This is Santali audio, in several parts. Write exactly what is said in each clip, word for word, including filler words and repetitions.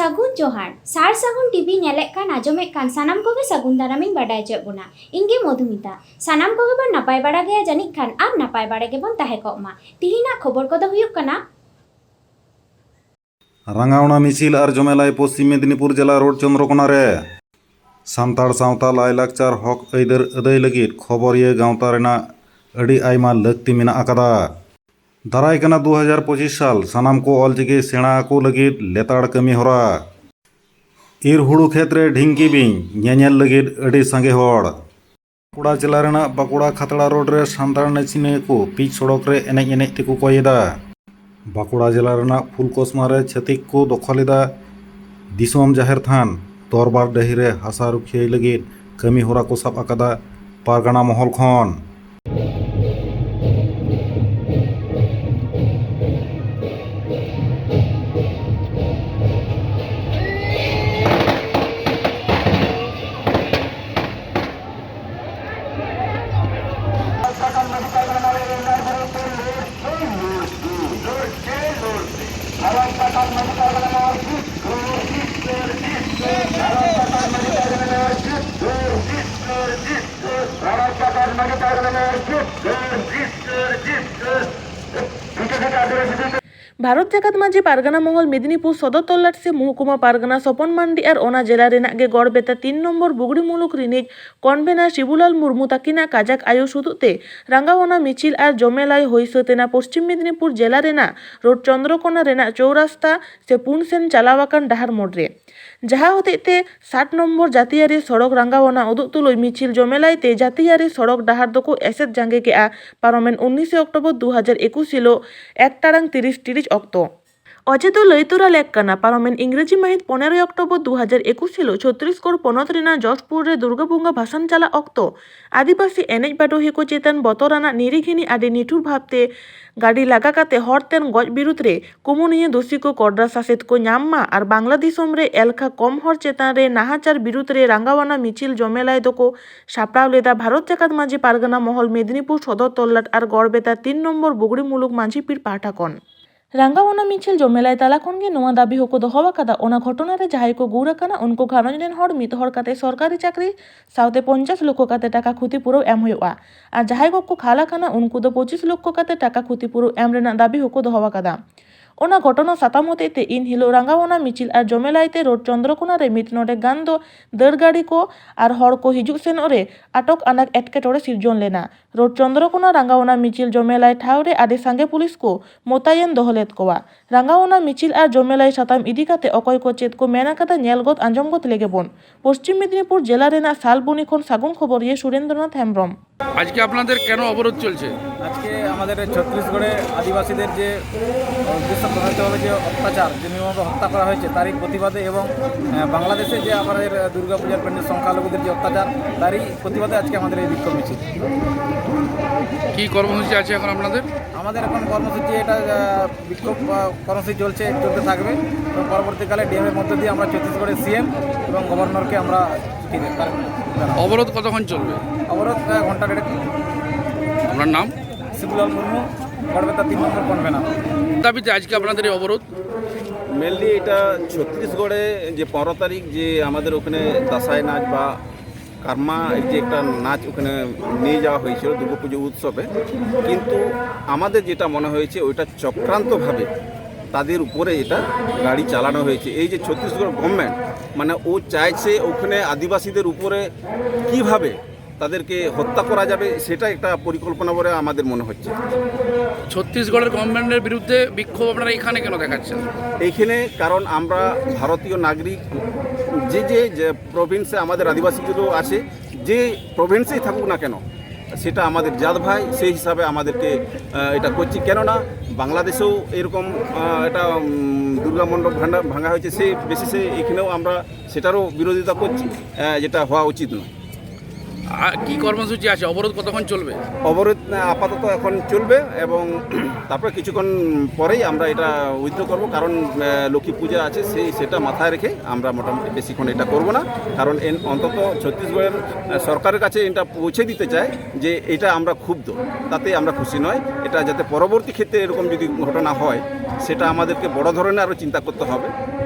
ᱥᱟᱹᱜᱩᱱ ᱡᱚᱦᱟᱨ᱾ ᱥᱟᱨ ᱥᱟᱹᱜᱩᱱ ᱴᱤᱵᱷᱤ ᱧᱮᱞᱮᱫ ᱠᱟᱱ, ᱟᱸᱡᱚᱢᱮᱫ ᱠᱟᱱ ᱥᱟᱱᱟᱢ ᱠᱚᱜᱮ ᱥᱟᱹᱜᱩᱱ ᱫᱟᱨᱟᱢᱤᱧ ᱵᱟᱰᱟᱭ ᱦᱚᱪᱚᱭᱮᱫ ᱵᱚᱱᱟ᱾ ᱤᱧ ᱜᱮ ᱢᱚᱫᱷᱩᱢᱤᱛᱟ᱾ ᱥᱟᱱᱟᱢ ᱠᱚᱜᱮ ᱵᱚᱱ ᱱᱟᱯᱟᱭ ᱵᱟᱲᱟ ᱜᱮᱭᱟ ᱡᱟᱹᱱᱤᱡ ᱠᱷᱟᱱ, ᱟᱨ ᱱᱟᱯᱟᱭ ᱵᱟᱲᱟ ᱜᱮᱵᱚᱱ ᱛᱟᱦᱮᱸ ᱠᱚᱜ ᱢᱟ᱾ ᱛᱤᱦᱤᱧᱟᱜ ᱠᱷᱚᱵᱚᱨ ᱠᱚᱫᱚ ᱦᱩᱭᱩᱜ ᱠᱟᱱᱟ, ᱨᱟᱸᱜᱟᱣᱱᱟ ᱢᱤᱪᱷᱤᱞ ᱟᱨ ᱡᱚᱢᱮᱞᱟᱭ ᱯᱚᱥᱪᱤᱢ ᱢᱮᱫᱤᱱᱤᱯᱩᱨ ᱡᱮᱞᱟ ᱨᱳᱰ ᱪᱚᱱᱫᱨᱚᱠᱳᱱᱟ ᱨᱮ᱾ ᱥᱟᱱᱛᱟᱲ ᱥᱟᱶᱛᱟ ᱞᱟᱭᱼᱞᱟᱠᱪᱟᱨ ᱦᱚᱠ ᱟᱹᱭᱫᱟᱹᱨ ᱟᱹᱫᱟᱹᱭ ᱞᱟᱹᱜᱤᱫ ᱠᱷᱚᱵᱚᱨᱤᱭᱟᱹ ᱜᱟᱶᱛᱟ ᱨᱮᱱᱟᱜ ᱟᱹᱰᱤ ᱟᱭᱢᱟ ᱞᱟᱹᱠᱛᱤ ᱢᱮᱱᱟᱜ ᱟᱠᱟᱫᱟ᱾ ᱫᱟᱨᱟᱭ ᱠᱟᱱᱟ ᱫᱩ ᱦᱟᱡᱟᱨ ᱯᱚᱸᱪᱤᱥ ᱥᱟᱞ ᱥᱟᱱᱟᱢ ᱠᱚ ᱚᱞᱪᱤᱠᱤ ᱥᱮᱬᱟ ᱟᱠᱚ ᱞᱟᱹᱜᱤᱫ ᱞᱮᱛᱟᱲ ᱠᱟᱹᱢᱤ ᱦᱚᱨᱟ᱾ ᱤᱨ ᱦᱩᱲᱩ ᱠᱷᱮᱛ ᱨᱮ ᱰᱷᱤᱝᱠᱤ ᱵᱤᱧ ᱧᱮᱧᱮᱞ ᱞᱟᱹᱜᱤᱫ ᱟᱹᱰᱤ ᱥᱟᱸᱜᱮ ᱦᱚᱲ᱾ ᱵᱟᱸᱠᱩᱲᱟ ᱡᱮᱞᱟ ᱨᱮᱱᱟᱜ ᱵᱟᱸᱠᱩᱲᱟ ᱠᱷᱟᱛᱲᱟ ᱨᱳᱰ ᱨᱮ ᱥᱟᱱᱛᱟᱲ ᱱᱟᱪᱤᱱᱤᱭᱟᱹ ᱠᱚ ᱯᱤᱪ ᱥᱚᱲᱚᱠ ᱨᱮ ᱮᱱᱮᱡ ᱮᱱᱮᱡ ᱛᱮᱠᱚ ᱠᱚᱭ ᱮᱫᱟ᱾ ᱵᱟᱸᱠᱩᱲᱟ ᱡᱮᱞᱟ ᱨᱮᱱᱟᱜ ᱯᱷᱩᱞᱠᱚᱥᱢᱟ ᱨᱮ ᱪᱷᱟᱹᱛᱤᱠ ᱠᱚ ᱫᱚᱠᱷᱚᱞ ᱮᱫᱟ ᱫᱤᱥᱚᱢ ᱡᱟᱦᱮᱨ ᱛᱷᱟᱱ᱾ ᱫᱚᱨᱵᱟᱨ ᱰᱟᱹᱦᱤ ᱨᱮ ᱦᱟᱥᱟ ᱨᱩᱠᱷᱤᱭᱟᱹᱭ ᱞᱟᱹᱜᱤᱫ ᱠᱟᱹᱢᱤ ᱦᱚᱨᱟ ᱠᱚ ᱥᱟᱵ ᱟᱠᱟᱫᱟ ᱯᱟᱨᱜᱟᱱᱟ ᱢᱚᱦᱚᱞ ᱠᱷᱚᱱ᱾ ᱵᱷᱟᱨᱚᱛ ᱡᱟᱠᱟᱛ ᱢᱟᱹᱡᱷᱤ ᱯᱟᱨᱜᱟᱱᱟ ᱢᱚᱦᱚᱞ ᱢᱮᱫᱤᱱᱤᱯᱩᱨ ᱥᱚᱫᱚᱨ ᱛᱚᱞᱞᱟᱴ ᱥᱮ ᱢᱚᱦᱠᱩᱢᱟ ᱯᱟᱨᱜᱟᱱᱟ ᱥᱚᱯᱚᱱ ᱢᱟᱱᱰᱤ ᱟᱨ ᱚᱱᱟ ᱡᱮᱞᱟ ᱨᱮᱱᱟᱜ ᱜᱮ ᱜᱚᱲᱵᱮᱛᱟ ᱛᱤᱱ ᱱᱚᱢᱵᱚᱨ ᱵᱩᱜᱲᱤ ᱢᱩᱞᱩᱠ ᱨᱤᱱᱤᱡ ᱠᱚᱱᱵᱷᱮᱱᱟᱨ ᱥᱤᱵᱩᱞᱟᱞ ᱢᱩᱨᱢᱩ ᱛᱟᱹᱠᱤᱱᱟᱜ ᱠᱟᱡᱟᱠ ᱟᱭᱳ ᱥᱩᱛᱩᱜ ᱛᱮ ᱨᱟᱸᱜᱟᱣᱱᱟ ᱢᱤᱪᱷᱤᱞ ᱟᱨ ᱡᱚᱢᱮᱞᱟᱭ ᱦᱩᱭ ᱥᱟᱹᱛ ᱮᱱᱟ ᱯᱚᱥᱪᱤᱢ ᱢᱮᱫᱤᱱᱤᱯᱩᱨ ᱡᱮᱞᱟ ᱨᱮᱱᱟᱜ ᱨᱳᱰ ᱪᱚᱱᱫᱨᱚᱠᱳᱱᱟ ᱨᱮᱱᱟᱜ ᱪᱳᱣᱨᱟᱥᱛᱟ ᱥᱮ ᱯᱩᱱ ᱥᱮᱱ ᱪᱟᱞᱟᱣ ᱟᱠᱟᱱ ᱰᱟᱦᱟᱨ ᱢᱳᱲ ᱨᱮ, ᱡᱟᱦᱟᱸ ᱦᱚᱛᱮᱡ ᱛᱮ ᱥᱟᱴ ᱱᱚᱢᱵᱚᱨ ᱡᱟᱹᱛᱤᱭᱟᱹᱨᱤ ᱥᱚᱲᱚᱠ ᱨᱟᱸᱜᱟᱣᱱᱟ ᱩᱫᱩᱜ ᱛᱩᱞᱩᱡ ᱢᱤᱪᱷᱤᱞ ᱡᱚᱢᱮᱞᱟᱭ ᱛᱮ ᱡᱟᱹᱛᱤᱭᱟᱹᱨᱤ ᱥᱚᱲᱚᱠ ᱰᱟᱦᱟᱨ ᱫᱚᱠᱚ ᱮᱥᱮᱫ ᱡᱟᱸᱜᱮ ᱠᱮᱫᱼᱟ ᱯᱟᱨᱚᱢᱮᱱ ᱩᱱᱤᱥᱮ ᱚᱠᱴᱳᱵᱚᱨ ᱫᱩ ᱦᱟᱡᱟᱨ ᱮᱠᱩᱥ ᱦᱤᱞᱳᱜ ᱮᱠ ᱴᱟᱲᱟᱝ ᱛᱤᱨᱤᱥ ᱴᱤᱲᱤᱡ ᱚᱠᱛᱚ᱾ ᱚᱡᱮ ᱫᱚ ᱞᱟᱹᱭ ᱛᱚᱨᱟ ᱞᱮᱠ ᱠᱟᱱᱟ, ᱯᱟᱨᱚᱢᱮᱱ ᱤᱝᱨᱮᱡᱤ ᱢᱟᱹᱦᱤᱛ ᱯᱚᱱᱮᱨᱚᱭ ᱚᱠᱴᱳᱵᱚᱨ ᱫᱩ ᱦᱟᱡᱟᱨ ᱮᱠᱩᱥ ᱦᱤᱞᱳᱜ ᱪᱷᱚᱛᱨᱤᱥᱜᱚᱲ ᱯᱚᱱᱚᱛ ᱨᱮᱱᱟᱜ ᱡᱚᱥᱯᱩᱨ ᱨᱮ ᱫᱩᱨᱜᱟᱹ ᱵᱚᱸᱜᱟ ᱵᱷᱟᱥᱟᱱ ᱪᱟᱞᱟᱜ ᱚᱠᱛᱚ ᱟᱹᱫᱤᱵᱟᱹᱥᱤ ᱮᱱᱮᱡ ᱵᱟᱰᱚᱦᱤᱭᱟᱹ ᱠᱚ ᱪᱮᱛᱟᱱ ᱵᱚᱛᱚᱨᱟᱱᱟᱜ ᱱᱤᱨᱤᱜᱷᱤᱱᱤ ᱟᱹᱰᱤ ᱱᱤᱴᱷᱩᱨ ᱵᱷᱟᱵᱽᱛᱮ ᱜᱟᱹᱰᱤ ᱞᱟᱜᱟ ᱠᱟᱛᱮ ᱦᱚᱲ ᱛᱮᱱ ᱜᱚᱡ ᱵᱤᱨᱩᱫᱽ ᱨᱮ ᱠᱩᱢᱩᱱᱤᱭᱟᱹ ᱫᱳᱥᱤ ᱠᱚ ᱠᱚᱰᱨᱟ ᱥᱟᱥᱮᱛ ᱠᱚ ᱧᱟᱢ ᱢᱟ ᱟᱨ ᱵᱟᱝᱞᱟ ᱫᱤᱥᱚᱢ ᱨᱮ ᱮᱞᱠᱷᱟ ᱠᱚᱢ ᱦᱚᱲ ᱪᱮᱛᱟᱱ ᱨᱮ ᱱᱟᱦᱟᱪᱟᱨ ᱵᱤᱨᱩᱫᱽ ᱨᱮ ᱨᱟᱸᱜᱟᱣᱟᱱᱟ ᱢᱤᱪᱷᱤᱞ ᱡᱚᱢᱮᱞᱟᱭ ᱫᱚᱠᱚ ᱥᱟᱯᱲᱟᱣ ᱞᱮᱫᱟ ᱵᱷᱟᱨᱚᱛ ᱡᱟᱠᱟᱛ ᱢᱟᱹᱡᱷᱤ ᱯᱟᱨᱜᱟᱱᱟ ᱢᱚᱦᱚᱞ ᱢᱮᱫᱤᱱᱤᱯᱩᱨ ᱥᱚᱫᱚᱨ ᱛᱚᱞᱞᱟᱴ ᱟᱨ ᱜᱚᱲᱵᱮᱛᱟ ᱛᱤᱱ ᱱᱚᱢᱵᱚᱨ ᱵᱩᱜᱲᱤ ᱢᱩᱞᱩᱠ ᱢᱟᱹᱡᱷᱤ ᱯᱤᱲ ᱯᱟᱦᱴᱟ ᱠᱷᱚᱱ᱾ ᱨᱟᱸᱜᱟᱣᱱᱟ ᱢᱤᱪᱷᱤᱞ ᱡᱚᱢᱮᱞᱟᱭ ᱛᱟᱞᱟ ᱠᱷᱚᱱ ᱜᱮ ᱱᱚᱣᱟ ᱫᱟᱹᱵᱤ ᱦᱚᱸᱠᱚ ᱫᱚᱦᱚ ᱟᱠᱟᱫᱟ᱾ ᱚᱱᱟ ᱜᱷᱚᱴᱚᱱᱟ ᱨᱮ ᱡᱟᱦᱟᱸᱭ ᱠᱚ ᱜᱩᱨ ᱟᱠᱟᱱᱟ, ᱩᱱᱠᱩ ᱜᱷᱟᱨᱚᱸᱡᱽ ᱨᱮᱱ ᱦᱚᱲ ᱢᱤᱫ ᱦᱚᱲ ᱠᱟᱛᱮ ᱥᱚᱨᱠᱟᱨᱤ ᱪᱟᱹᱠᱨᱤ ᱥᱟᱶᱛᱮ ᱯᱚᱧᱪᱟᱥ ᱞᱚᱠᱷᱚ ᱠᱟᱛᱮ ᱴᱟᱠᱟ ᱠᱷᱩᱛᱤ ᱯᱩᱨᱟᱹᱣ ᱮᱢ ᱦᱩᱭᱩᱜᱼᱟ᱾ ᱟᱨ ᱡᱟᱦᱟᱸᱭ ᱠᱚᱠᱚ ᱠᱷᱟᱞ ᱟᱠᱟᱱᱟ, ᱩᱱᱠᱩ ᱫᱚ ᱯᱚᱸᱪᱤᱥ ᱞᱚᱠᱷᱚ ᱠᱟᱛᱮ ᱴᱟᱠᱟ ᱠᱷᱩᱛᱤ ᱯᱩᱨᱟᱹᱣ ᱮᱢ ᱨᱮᱱᱟᱜ ᱫᱟᱹᱵᱤ ᱦᱚᱸᱠᱚ ᱫᱚᱦᱚ ᱟᱠᱟᱫᱟ᱾ ᱚᱱᱟ ᱜᱷᱚᱴᱚᱱᱟ ᱥᱟᱛᱟᱢ ᱦᱚᱛᱮᱡ ᱛᱮ ᱤᱱ ᱦᱤᱞᱳᱜ ᱨᱟᱸᱜᱟᱣᱱᱟ ᱢᱤᱪᱷᱤᱞ ᱟᱨ ᱡᱚᱢᱮᱞᱟᱭ ᱛᱮ ᱨᱳᱰ ᱪᱚᱱᱫᱨᱚᱠᱳᱱᱟ ᱨᱮ ᱢᱤᱫ ᱱᱚᱰᱮᱠ ᱜᱟᱱ ᱫᱚ ᱫᱟᱹᱲ ᱜᱟᱹᱰᱤ ᱠᱚ ᱟᱨ ᱦᱚᱲ ᱠᱚ ᱦᱤᱡᱩᱜ ᱥᱮᱱᱚᱜ ᱨᱮ ᱟᱴᱚᱠ ᱟᱱᱟᱜ ᱮᱴᱠᱮᱴᱚᱬᱮ ᱥᱤᱨᱡᱚᱱ ᱞᱮᱱᱟ᱾ ᱨᱳᱰ ᱪᱚᱱᱫᱨᱚᱠᱳᱱᱟ ᱨᱟᱸᱜᱟᱣᱱᱟ ᱢᱤᱪᱷᱤᱞ ᱡᱚᱢᱮᱞᱟᱭ ᱴᱷᱟᱶ ᱨᱮ ᱟᱹᱰᱤ ᱥᱟᱸᱜᱮ ᱯᱩᱞᱤᱥ ᱠᱚ ᱢᱚᱛᱟᱭᱮᱱ ᱫᱚᱦᱚ ᱞᱮᱫ ᱠᱚᱣᱟ᱾ ᱨᱟᱸᱜᱟᱣᱱᱟ ᱢᱤᱪᱷᱤᱞ ᱟᱨ ᱡᱚᱢᱮᱞᱟᱭ ᱥᱟᱛᱟᱢ ᱤᱫᱤ ᱠᱟᱛᱮ ᱚᱠᱚᱭ ᱠᱚ ᱪᱮᱫ ᱠᱚ ᱢᱮᱱ ᱟᱠᱟᱫᱟ, ᱧᱮᱞ ᱜᱚᱫ ᱟᱸᱡᱚᱢ ᱜᱚᱫ ᱞᱮᱜᱮ ᱵᱚᱱ᱾ ᱯᱚᱥᱪᱤᱢ ᱢᱮᱫᱽᱱᱤᱯᱩᱨ ᱡᱮᱞᱟ ᱨᱮᱱᱟᱜ ᱥᱟᱞᱵᱚᱱᱤ ᱠᱷᱚᱱ ᱥᱟᱹᱜᱩᱱ ᱠᱷᱚᱵᱚᱨᱤᱭᱟᱹ ᱥᱩᱨᱮᱱᱫᱨᱚᱱᱟᱛᱷ ᱦᱮᱢᱵᱨᱚᱢ᱾ আজকে আপনাদের কেন অবরোধ চলছে? আজকে আমাদের ছত্তিশগড়ে আদিবাসীদের যে উদ্দেশ্য প্রণোদিতভাবে যে অত্যাচার, যে নির্মমভাবে হত্যা করা হয়েছে, তারই প্রতিবাদে এবং আহ, বাংলাদেশে যে আমাদের দুর্গাপূজার প্যান্ডেল সংখ্যালঘুদের যে অত্যাচার, তারই প্রতিবাদে আজকে আমাদের এই বিক্ষোভ মিছিল। কি কর্মসূচি আছে এখন আপনাদের? আমাদের এখন কর্মসূচি এটা আহ, বিক্ষোভ আহ, কর্মসূচি চলছে, চলতে থাকবে এবং পরবর্তীকালে ডিএম এর মধ্য দিয়ে আমরা ছত্তিশগড়ের সিএম এবং গভর্নরকে আমরা চিঠি দেব, তার জানাবো। অবরোধ কতক্ষণ চলবে? অবরোধ আহ, ঘন্টা দেড়েক। আপনার নাম? শিবুলাল মুর্মু, গড়বেতা তিন নম্বর কনভেনার। দাবিতে আজকে আপনাদের এই অবরোধ? মেনলি এটা ছত্তিশগড়ে যে পনেরো তারিখ যে আমাদের ওখানে দাসাই নাচ বা কার্মা, এই যে একটা নাচ ওখানে নিয়ে যাওয়া হয়েছিল দুর্গাপুজো উৎসবে, কিন্তু আমাদের যেটা মনে হয়েছে ওইটা চক্রান্তভাবে তাদের উপরে এটা গাড়ি চালানো হয়েছে। এই যে ছত্তিশগড় গভর্নমেন্ট, মানে, ও চাইছে ওখানে আদিবাসীদের উপরে কিভাবে তাদেরকে হত্যা করা যাবে, সেটা একটা পরিকল্পনা বলে আমাদের মনে হচ্ছে। ছত্তিশগড়ের গভর্নমেন্টের বিরুদ্ধে বিক্ষোভ আপনারা এখানে কেন দেখাচ্ছেন? এইখানে কারণ আমরা ভারতীয় নাগরিক, যে যে যে প্রভিন্সে আমাদের আদিবাসীগুলো আছে, যে প্রভিন্সেই থাকুক না কেন, সেটা আমাদের জাত ভাই, সেই হিসাবে আমাদেরকে আহ, এটা করছি। কেননা বাংলাদেশেও এরকম আহ, এটা উম, দুর্গা মণ্ডপ ভাঙা ভাঙা হয়েছে, সেই বেসিসে এখানেও আমরা সেটারও বিরোধিতা করছি, আহ, যেটা হওয়া উচিত নয়। আ-, কি কর্মসূচি আছে? অবরোধ কতক্ষণ চলবে? অবরোধ, আহ, আপাতত এখন চলবে এবং তারপরে কিছুক্ষণ পরেই আমরা এটা উইথড্র করব, কারণ, আহ, লক্ষ্মী পূজা আছে, সেই, সেটা মাথায় রেখে আমরা মোটামুটি বেশিক্ষণ এটা করব না। কারণ এন-, অন্তত ছত্তিশগড়ের, আহ, সরকারের কাছে এটা পৌঁছে দিতে চাই যে এটা আমরা ক্ষুব্ধ, তাতে আমরা খুশি নয়। এটা যাতে পরবর্তী ক্ষেত্রে এরকম যদি ঘটনা হয়, সেটা আমাদেরকে বড় ধরনের আরও চিন্তা করতে হবে।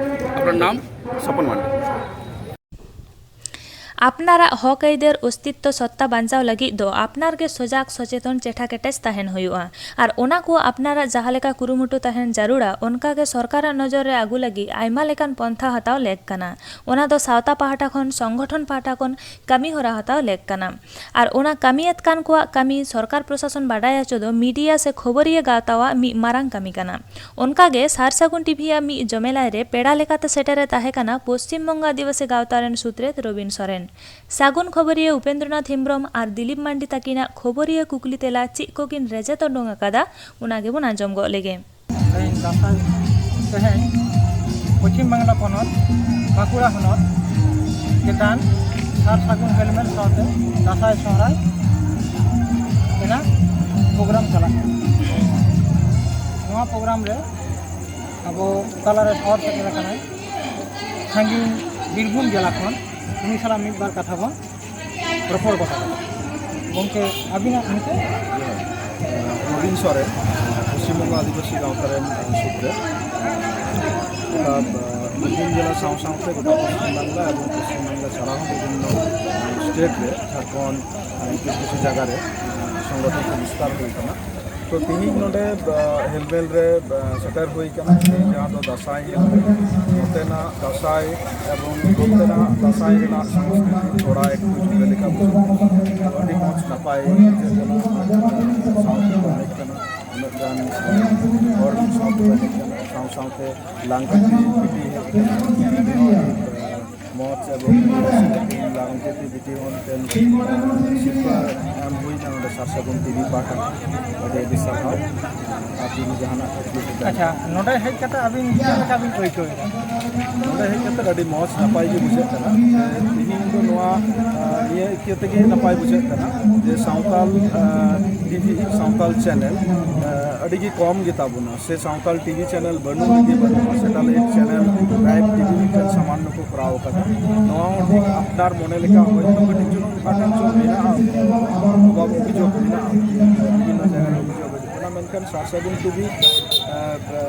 আপনার নাম? স্বপন মান্ডি। ᱟᱯᱱᱟᱨᱟᱜ ᱦᱚᱠ ᱟᱹᱭᱫᱟᱹᱨ ᱚᱥᱛᱤᱛᱛᱚ ᱥᱚᱛᱛᱟ ᱵᱟᱧᱪᱟᱣ ᱞᱟᱹᱜᱤᱫ ᱫᱚ ᱟᱯᱱᱟᱨ ᱜᱮ ᱥᱚᱡᱟᱜᱽ ᱥᱚᱪᱮᱛᱚᱱ ᱪᱮᱴᱷᱟ ᱠᱮᱴᱮᱡ ᱛᱟᱦᱮᱱ ᱦᱩᱭᱩᱜᱼᱟ᱾ ᱟᱨ ᱚᱱᱟ ᱠᱚ ᱟᱯᱱᱟᱨᱟᱜ ᱡᱟᱦᱟᱸ ᱞᱮᱠᱟ ᱠᱩᱨᱩᱢᱩᱴᱩ ᱛᱟᱦᱮᱱ ᱡᱟᱹᱨᱩᱲᱟ, ᱚᱱᱠᱟ ᱜᱮ ᱥᱚᱨᱠᱟᱨᱟᱜ ᱱᱚᱡᱚᱨ ᱨᱮ ᱟᱹᱜᱩ ᱞᱟᱹᱜᱤᱫ ᱟᱭᱢᱟ ᱞᱮᱠᱟᱱ ᱯᱚᱱᱛᱷᱟ ᱦᱟᱛᱟᱣ ᱞᱮᱠ ᱠᱟᱱᱟ᱾ ᱚᱱᱟ ᱫᱚ ᱥᱟᱶᱛᱟ ᱯᱟᱦᱴᱟ ᱠᱷᱚᱱ, ᱥᱚᱝᱜᱚᱴᱷᱚᱱ ᱯᱟᱦᱴᱟ ᱠᱷᱚᱱ ᱠᱟᱹᱢᱤ ᱦᱚᱨᱟ ᱦᱟᱛᱟᱣ ᱞᱮᱠ ᱠᱟᱱᱟ᱾ ᱟᱨ ᱚᱱᱟ ᱠᱟᱹᱢᱤᱭᱮᱫ ᱠᱟᱱ ᱠᱚᱣᱟᱜ ᱠᱟᱹᱢᱤ ᱥᱚᱨᱠᱟᱨ ᱯᱨᱚᱥᱟᱥᱚᱱ ᱵᱟᱰᱟᱭ ᱦᱚᱪᱚ ᱫᱚ ᱢᱤᱰᱤᱭᱟ ᱥᱮ ᱠᱷᱚᱵᱚᱨᱤᱭᱟᱹ ᱜᱟᱶᱛᱟᱣᱟᱜ ᱢᱤᱫ ᱢᱟᱨᱟᱝ ᱠᱟᱹᱢᱤ ᱠᱟᱱᱟ᱾ ᱚᱱᱠᱟ ᱜᱮ ᱥᱟᱨ ᱥᱟᱹᱜᱩᱱ ᱴᱤᱵᱷᱤᱭᱟᱜ ᱢᱤᱫ ᱡᱚᱢᱮᱞᱟᱭ ᱨᱮ ᱯᱮᱲᱟ ᱞᱮᱠᱟᱛᱮ ᱥᱮᱴᱮᱨᱮ ᱛᱟᱦᱮᱸ ᱠᱟᱱᱟ ᱯᱚᱥᱪᱤᱢ ᱵᱚᱝᱜᱚ ᱟᱹᱫᱤᱵᱟᱹᱥᱤ ᱜᱟᱶᱛᱟ ᱨᱮᱱ ᱥᱩᱛᱨᱮᱛ ᱨᱚᱵᱤᱱ ᱥᱚᱨᱮᱱ᱾ ᱥᱟᱹᱜᱩᱱ ᱠᱷᱚᱵᱚᱨᱤᱭᱟᱹ ᱩᱯᱮᱱᱫᱨᱚᱱᱟᱛᱷ ᱦᱮᱢᱵᱽᱨᱚᱢ ᱟᱨ ᱫᱤᱞᱤᱯ ᱢᱟᱱᱰᱤ ᱛᱟᱹᱠᱤᱱᱟᱜ ᱠᱷᱚᱵᱚᱨᱤᱭᱟᱹ ᱠᱩᱠᱞᱤ ᱛᱮᱞᱟ ᱪᱮᱫ ᱠᱚᱠᱤᱱ ᱨᱮᱡᱮᱛ ᱩᱰᱩᱝ ᱟᱠᱟᱫᱟ, ᱚᱱᱟ ᱜᱮᱵᱚᱱ ᱟᱸᱡᱚᱢ ᱜᱚᱫ ᱞᱮᱜᱮ᱾ ᱛᱮᱦᱮᱧ ᱫᱟᱸᱥᱟᱭ, ᱛᱮᱦᱮᱧ ᱯᱚᱪᱷᱤᱢ ᱵᱟᱝᱞᱟ ᱯᱚᱱᱚᱛ, ᱵᱟᱸᱠᱩᱲᱟ ᱦᱚᱱᱚᱛ ᱪᱮᱛᱟᱱ ᱥᱟᱨ ᱥᱟᱹᱜᱩᱱ ᱦᱮᱞᱢᱮᱞ ᱥᱟᱶᱛᱮ ᱫᱟᱸᱥᱟᱭ ᱥᱚᱦᱨᱟᱭ ᱨᱮᱱᱟᱜ ᱯᱨᱳᱜᱨᱟᱢ ᱪᱟᱞᱟᱜ ᱠᱟᱱᱟ᱾ ᱱᱚᱣᱟ ᱯᱨᱳᱜᱨᱟᱢ ᱨᱮ ᱟᱵᱚ ᱛᱟᱞᱟᱨᱮ ᱥᱚᱦᱚᱨ ᱥᱮᱴᱮᱨ ᱟᱠᱟᱱᱟᱭ ᱥᱟᱺᱜᱤᱧ ᱵᱤᱨᱵᱷᱩᱢ ᱡᱮᱞᱟ ᱠᱷᱚᱱ, ᱩᱱᱤ ᱥᱟᱞᱟᱜ ᱢᱤᱫ ᱵᱟᱨ ᱠᱟᱛᱷᱟ ᱵᱚᱱ ᱨᱚᱯᱚᱲ ᱜᱚᱴᱟ ᱠᱟᱫᱟ᱾ ᱜᱚᱢᱠᱮ, ᱟᱹᱵᱤᱱᱟᱜ ᱧᱩᱛᱩᱢ? ᱱᱚᱵᱤᱱ ᱥᱚᱨᱮᱱ, ᱯᱚᱥᱪᱤᱢ ᱵᱚᱝᱜᱚ ᱟᱹᱫᱤᱵᱟᱹᱥᱤ ᱜᱟᱶᱛᱟ ᱨᱮᱱ ᱥᱩᱛᱨᱮ᱾ ᱜᱚᱴᱟ, ᱟᱸ, ᱵᱤᱨᱵᱷᱩᱢ ᱡᱮᱞᱟ ᱥᱟᱶ ᱥᱟᱶᱛᱮ ᱜᱚᱴᱟ ᱯᱚᱥᱪᱤᱢ ᱵᱟᱝᱞᱟ ᱮᱵᱚᱝ ᱯᱚᱥᱪᱤᱢ ᱵᱟᱝᱞᱟ ᱪᱷᱟᱲᱟ ᱦᱚᱸ ᱵᱤᱵᱷᱤᱱᱱᱚ, ᱟᱸ, ᱥᱴᱮᱴ ᱨᱮ, ᱡᱷᱟᱲᱠᱷᱚᱸᱰ, ᱟᱸ, ᱠᱤᱪᱷᱩ ᱠᱤᱪᱷᱩ ᱡᱟᱭᱜᱟ ᱨᱮ, ᱟᱸ, ᱥᱚᱝᱜᱚᱴᱷᱚᱱ ᱠᱚ ᱵᱤᱥᱛᱟᱨ ᱦᱩᱭ ᱟᱠᱟᱱᱟ᱾ ᱛᱚ, ᱛᱮᱦᱮᱧ ᱱᱚᱰᱮ, ᱟᱸ, ᱦᱮᱞᱢᱮᱞ ᱨᱮ, ᱟᱸ, ᱥᱮᱴᱮᱨ ᱦᱩᱭ ᱟᱠᱟᱱᱟ, ᱡᱟᱦᱟᱸ ᱫᱚ ᱫᱟᱸᱥᱟᱭ ᱦᱮᱞᱢᱮᱞ, ᱱᱚᱛᱮᱱᱟᱜ ᱫᱟᱸᱥᱟᱭ ᱮᱵᱚᱝ ᱱᱚᱛᱮᱱᱟᱜ ᱫᱟᱸᱥᱟᱭ ᱨᱮᱱᱟᱜ ᱥᱚᱝᱥᱠᱨᱤᱛᱤ ᱛᱷᱚᱲᱟ ᱮᱠᱴᱩ ᱡᱩᱫᱟᱹ ᱞᱮᱠᱟ ᱵᱩᱡᱷᱟᱹᱜ ᱠᱟᱱᱟ᱾ ᱟᱹᱰᱤ ᱢᱚᱡᱽ ᱱᱟᱯᱟᱭ ᱵᱩᱡᱷᱟᱹᱜ ᱠᱟᱱᱟ᱾ ᱥᱟᱶᱛᱮ ᱠᱚ ᱮᱱᱮᱡ ᱠᱟᱱᱟ, ᱩᱱᱟᱹᱜ ᱜᱟᱱ ᱦᱚᱲ ᱢᱤᱫ ᱥᱟᱶᱛᱮ ᱠᱚ ᱮᱱᱮᱡ ᱠᱟᱱᱟ, ᱥᱟᱶ ᱥᱟᱶᱛᱮ ᱞᱟᱝᱠᱟ ᱯᱤᱴᱤ ᱦᱮᱡ ᱠᱟᱱᱟ᱾ ᱢᱚᱡᱽ ᱮᱵᱚᱝ ᱞᱟᱝ ᱡᱟᱹᱛᱤ ᱵᱤᱴᱤ ᱦᱚᱸ ᱢᱤᱫᱴᱮᱱ ᱥᱤᱨᱯᱟᱹ ᱮᱢ ᱦᱩᱭᱱᱟ ᱱᱚᱰᱮ ᱥᱟᱨ ᱥᱟᱹᱜᱩᱱ ᱴᱤᱵᱷᱤ ᱯᱟᱦᱴᱟ᱾ ᱟᱹᱰᱤ ᱟᱹᱰᱤ ᱥᱟᱨᱦᱟᱣ᱾ ᱟᱨ ᱡᱩᱫᱤ ᱡᱟᱦᱟᱱᱟᱜ ᱠᱩᱠᱞᱤ ᱠᱚ ᱛᱟᱦᱮᱱ ᱟᱪᱪᱷᱟ, ᱱᱚᱰᱮ ᱦᱮᱡ ᱠᱟᱛᱮ ᱟᱹᱵᱤᱱ ᱪᱮᱫ ᱞᱮᱠᱟ ᱵᱤᱱ ᱟᱹᱭᱠᱟᱹᱣ ᱮᱫᱟ? ᱱᱚᱰᱮ ᱦᱮᱡ ᱠᱟᱛᱮ ᱟᱹᱰᱤ ᱢᱚᱡᱽ ᱱᱟᱯᱟᱭ ᱜᱮ ᱵᱩᱡᱷᱟᱹᱜ ᱠᱟᱱᱟ᱾ ᱛᱮᱦᱮᱧ ᱫᱚ ᱱᱚᱣᱟ, ᱟᱸ, ᱱᱤᱭᱟᱹ ᱤᱠᱟᱹ ᱛᱮᱜᱮ ᱱᱟᱯᱟᱭ ᱵᱩᱡᱷᱟᱹᱜ ᱠᱟᱱᱟ ᱡᱮ ᱥᱟᱶᱛᱟᱞ, ᱟᱸ, ᱴᱤᱵᱷᱤ, ᱥᱟᱶᱛᱟᱞ ᱪᱮᱱᱮᱞ, ᱟᱸ, ᱟᱹᱰᱤ ᱜᱮ ᱠᱚᱢ ᱜᱮ ᱛᱟᱵᱚᱱᱟ᱾ ᱥᱮ ᱥᱟᱶᱛᱟᱞ ᱴᱤᱵᱷᱤ ᱪᱮᱱᱮᱞ ᱵᱟᱹᱱᱩᱜ ᱜᱮ ᱵᱟᱹᱱᱩᱜᱼᱟ, ᱥᱮᱴᱮᱞᱟᱭᱤᱴ ᱪᱮᱱᱮᱞ, ᱴᱨᱟᱭᱤᱵᱽ ᱴᱤᱵᱷᱤ ᱢᱤᱫᱴᱮᱱ ᱥᱟᱢᱟᱱᱱᱚ ᱠᱚ ᱠᱚᱨᱟᱣ ᱟᱠᱟᱫᱟ᱾ ᱱᱚᱣᱟ ᱦᱚᱸ ᱴᱷᱤᱠ ᱟᱯᱱᱟᱨ ᱢᱚᱱᱮ ᱞᱮᱠᱟ ᱦᱚᱭᱛᱳ ᱠᱟᱹᱴᱤᱡ ᱪᱩᱞᱩᱝ ᱚᱠᱟ ᱴᱷᱮᱱ ᱪᱚ ᱢᱮᱱᱟᱜᱼᱟ, ᱚᱵᱷᱟᱵᱽ ᱚᱵᱷᱤᱡᱳᱜᱽ ᱢᱮᱱᱟᱜᱼᱟ, ᱵᱤᱵᱷᱤᱱᱱᱚ ᱡᱟᱭᱜᱟ ᱨᱮ ᱚᱵᱷᱤᱡᱳᱜᱽ ᱦᱤᱡᱩᱜ ᱠᱟᱱᱟ, ᱢᱮᱱᱠᱷᱟᱱ ᱥᱟᱨ ᱥᱟᱹᱜᱩᱱ ᱴᱤᱵᱷᱤ, ᱟᱸ,